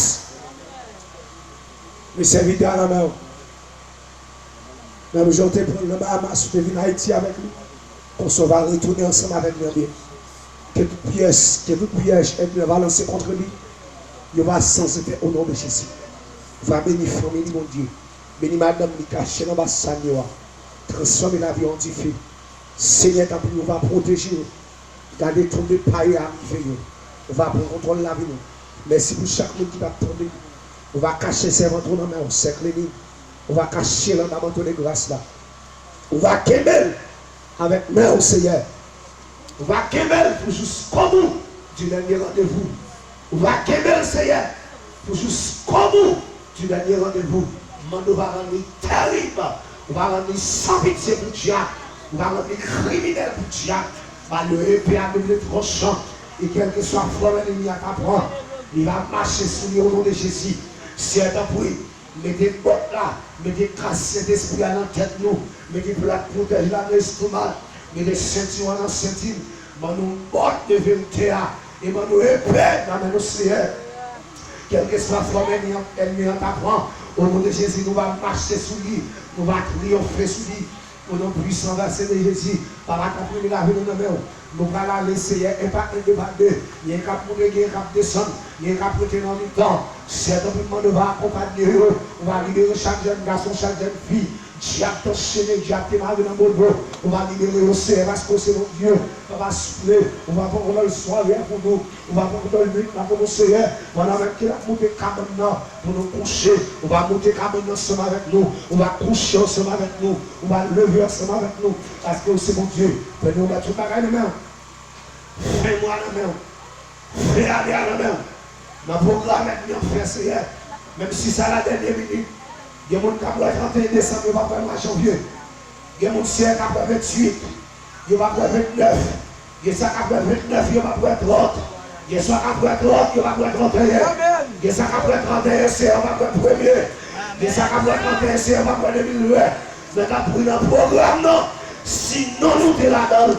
Men sèvitè a nan men w. Menm jan w te pran l nan Bahamas, ou te vin Ayiti avèk li. Konsa w va retounen ansanm avèk li an byen. Ke tout pyès, ke tout pyèj ènmi an va lanse kont li, yo va san efè o non de Jezi. Va beni fanmi li, Bondye. Beni madanm li, kache l anba san anyo a. Transfòme lavi an dife. Senyè, tanpri, ou va pwoteje yo. Gade tonbe pa yo a rive yo. Ou va pran kontwòl lavi nou. Mèsi pou chak moun ki t ap tande. Ou va kache sèvant ou nan men w, sèkle li. Ou va kache l anba manto de gras la. Ou va kenbe l avèk men w, Senyè. Ou va kenbe l pou jiskobou di dènye randevou. Ou va kenbe l, Senyè, pou jiskobou di dènye randevou. M mande w va rann li tèrib, ou va rann li san pitye pou dyab, ou va rann li kriminèl pou dyab. Ba l yon epe a doub tranchan, e kèlkeswa fòm ènmi a ta pran, li va mache sou li o non de Jezi. Senyè, tanpri, mete bòt la, mete kas Sentespri a nan tèt nou, mete plak pwotèj la nan estomak, mete sentiwon an nan senti n, ban nou bòt de verite a, e ban nou epe nan men nou, Senyè. Kèlkeswa fòm ènmi an, ènmi an ta pran, o non de Jezi, nou va mache sou li, nou va triyonfe sou li. O non pwisan vèse de Jezi, Papa, tanpri, men lavi nou nan men w. Nou pral ale, Senyè, en pa en, de pa de. Gen k ap monte, gen k ap desann, gen k ap rete nan mitan. Senyè, tanpri, m mande w va akonpaye yo, ou va libere chak jèn gason, chak jèn fi. Dyab te anchene, dyab te mare nan bobo. Ou va libere yo, Seyè, paske w se Bondye. Papa souple, ou va pran kontwòl sware a pou nou. Ou va pran kontwòl nwit la pou nou, Seyè. Pandan menm ke l ap moute kabann nan pou nou kouche, ou va moute kabann nan ansanm avèk nou. Ou va kouche ansanm avèk nou. Ou va leve ansanm avèk nou. Paske w se Bondye. Fè nou remèt tout bagay nan men w. Fen mwa nan men w. Fen ane a nan men w. Nan pwogram ènmi an fè, Seyè. Menm si sa la dènye minit, gen moun k ap wè trannteyen desanm, yo p ap wè mwa janvye. Gen moun, Seyè, k ap wè venntuit, yo p ap wè ventnèf. Gen sa k ap wè ventnèf, yo p ap wè trant. Gen sa k ap wè trant, yo p ap wè trannteyen. Gen sa k ap wè trannteyen, Seyè, yo p ap wè premye. Gen sa k ap wè trannteyen, Seyè, yo p ap wè de mil ven. Mèt ap pri nan pwogram nan. Si non nou te ladan l,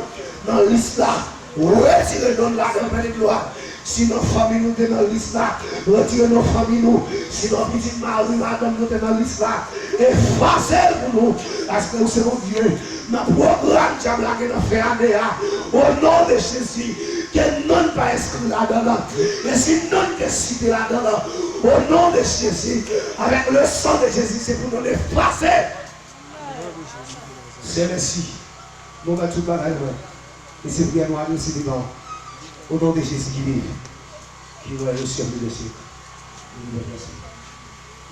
nan lis la, retire non n ladan l, fè li glwa. Si non fanmi nou te nan lis la, retire non fanmi nou. Si non pitit mari madanm nou te nan lis la, efase l pou nou. Paske ou se Bondye. Nan pwogram dyab la gen nan fen ane a, o non de Jezi, ke non n pa enskri ladan l. E si non n te site ladan l, o non de Jezi, avèk le sang de Jésus, se pou non n efase. Seyè, mèsi. Nou mèt tout bagay, frè. E se priyè nou adrese devan w. O non de Jezi ki viv, ki règne au siècle des siècles. Nou mèt mèsi.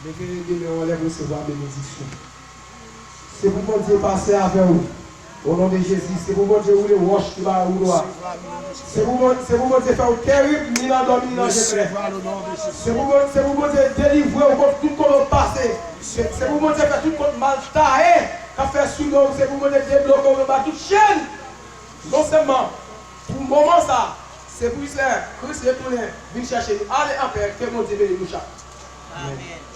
Leve de men w anlè pou resevwa benediksyon. Se pou Bondye pase avè w. O non de Jezi, se pou Bondye woule wòch ki ba ou glwa. Se pou Bon-, se pou Bondye fè w terib, ni nan dòmi, ni nan sekrè. Se pou Bon-, se pou Bondye delivre w kont tout kote w pase. Se, se pou Bondye fè tout kont mal taye k ap fè sou do w. Se pou Bondye debloke w anba tout chenn. Non sèlman pou moman sa, se pou lè Kris retounen vin chèche nou. Ale anpè, ke Bondye beni nou chak. Amèn.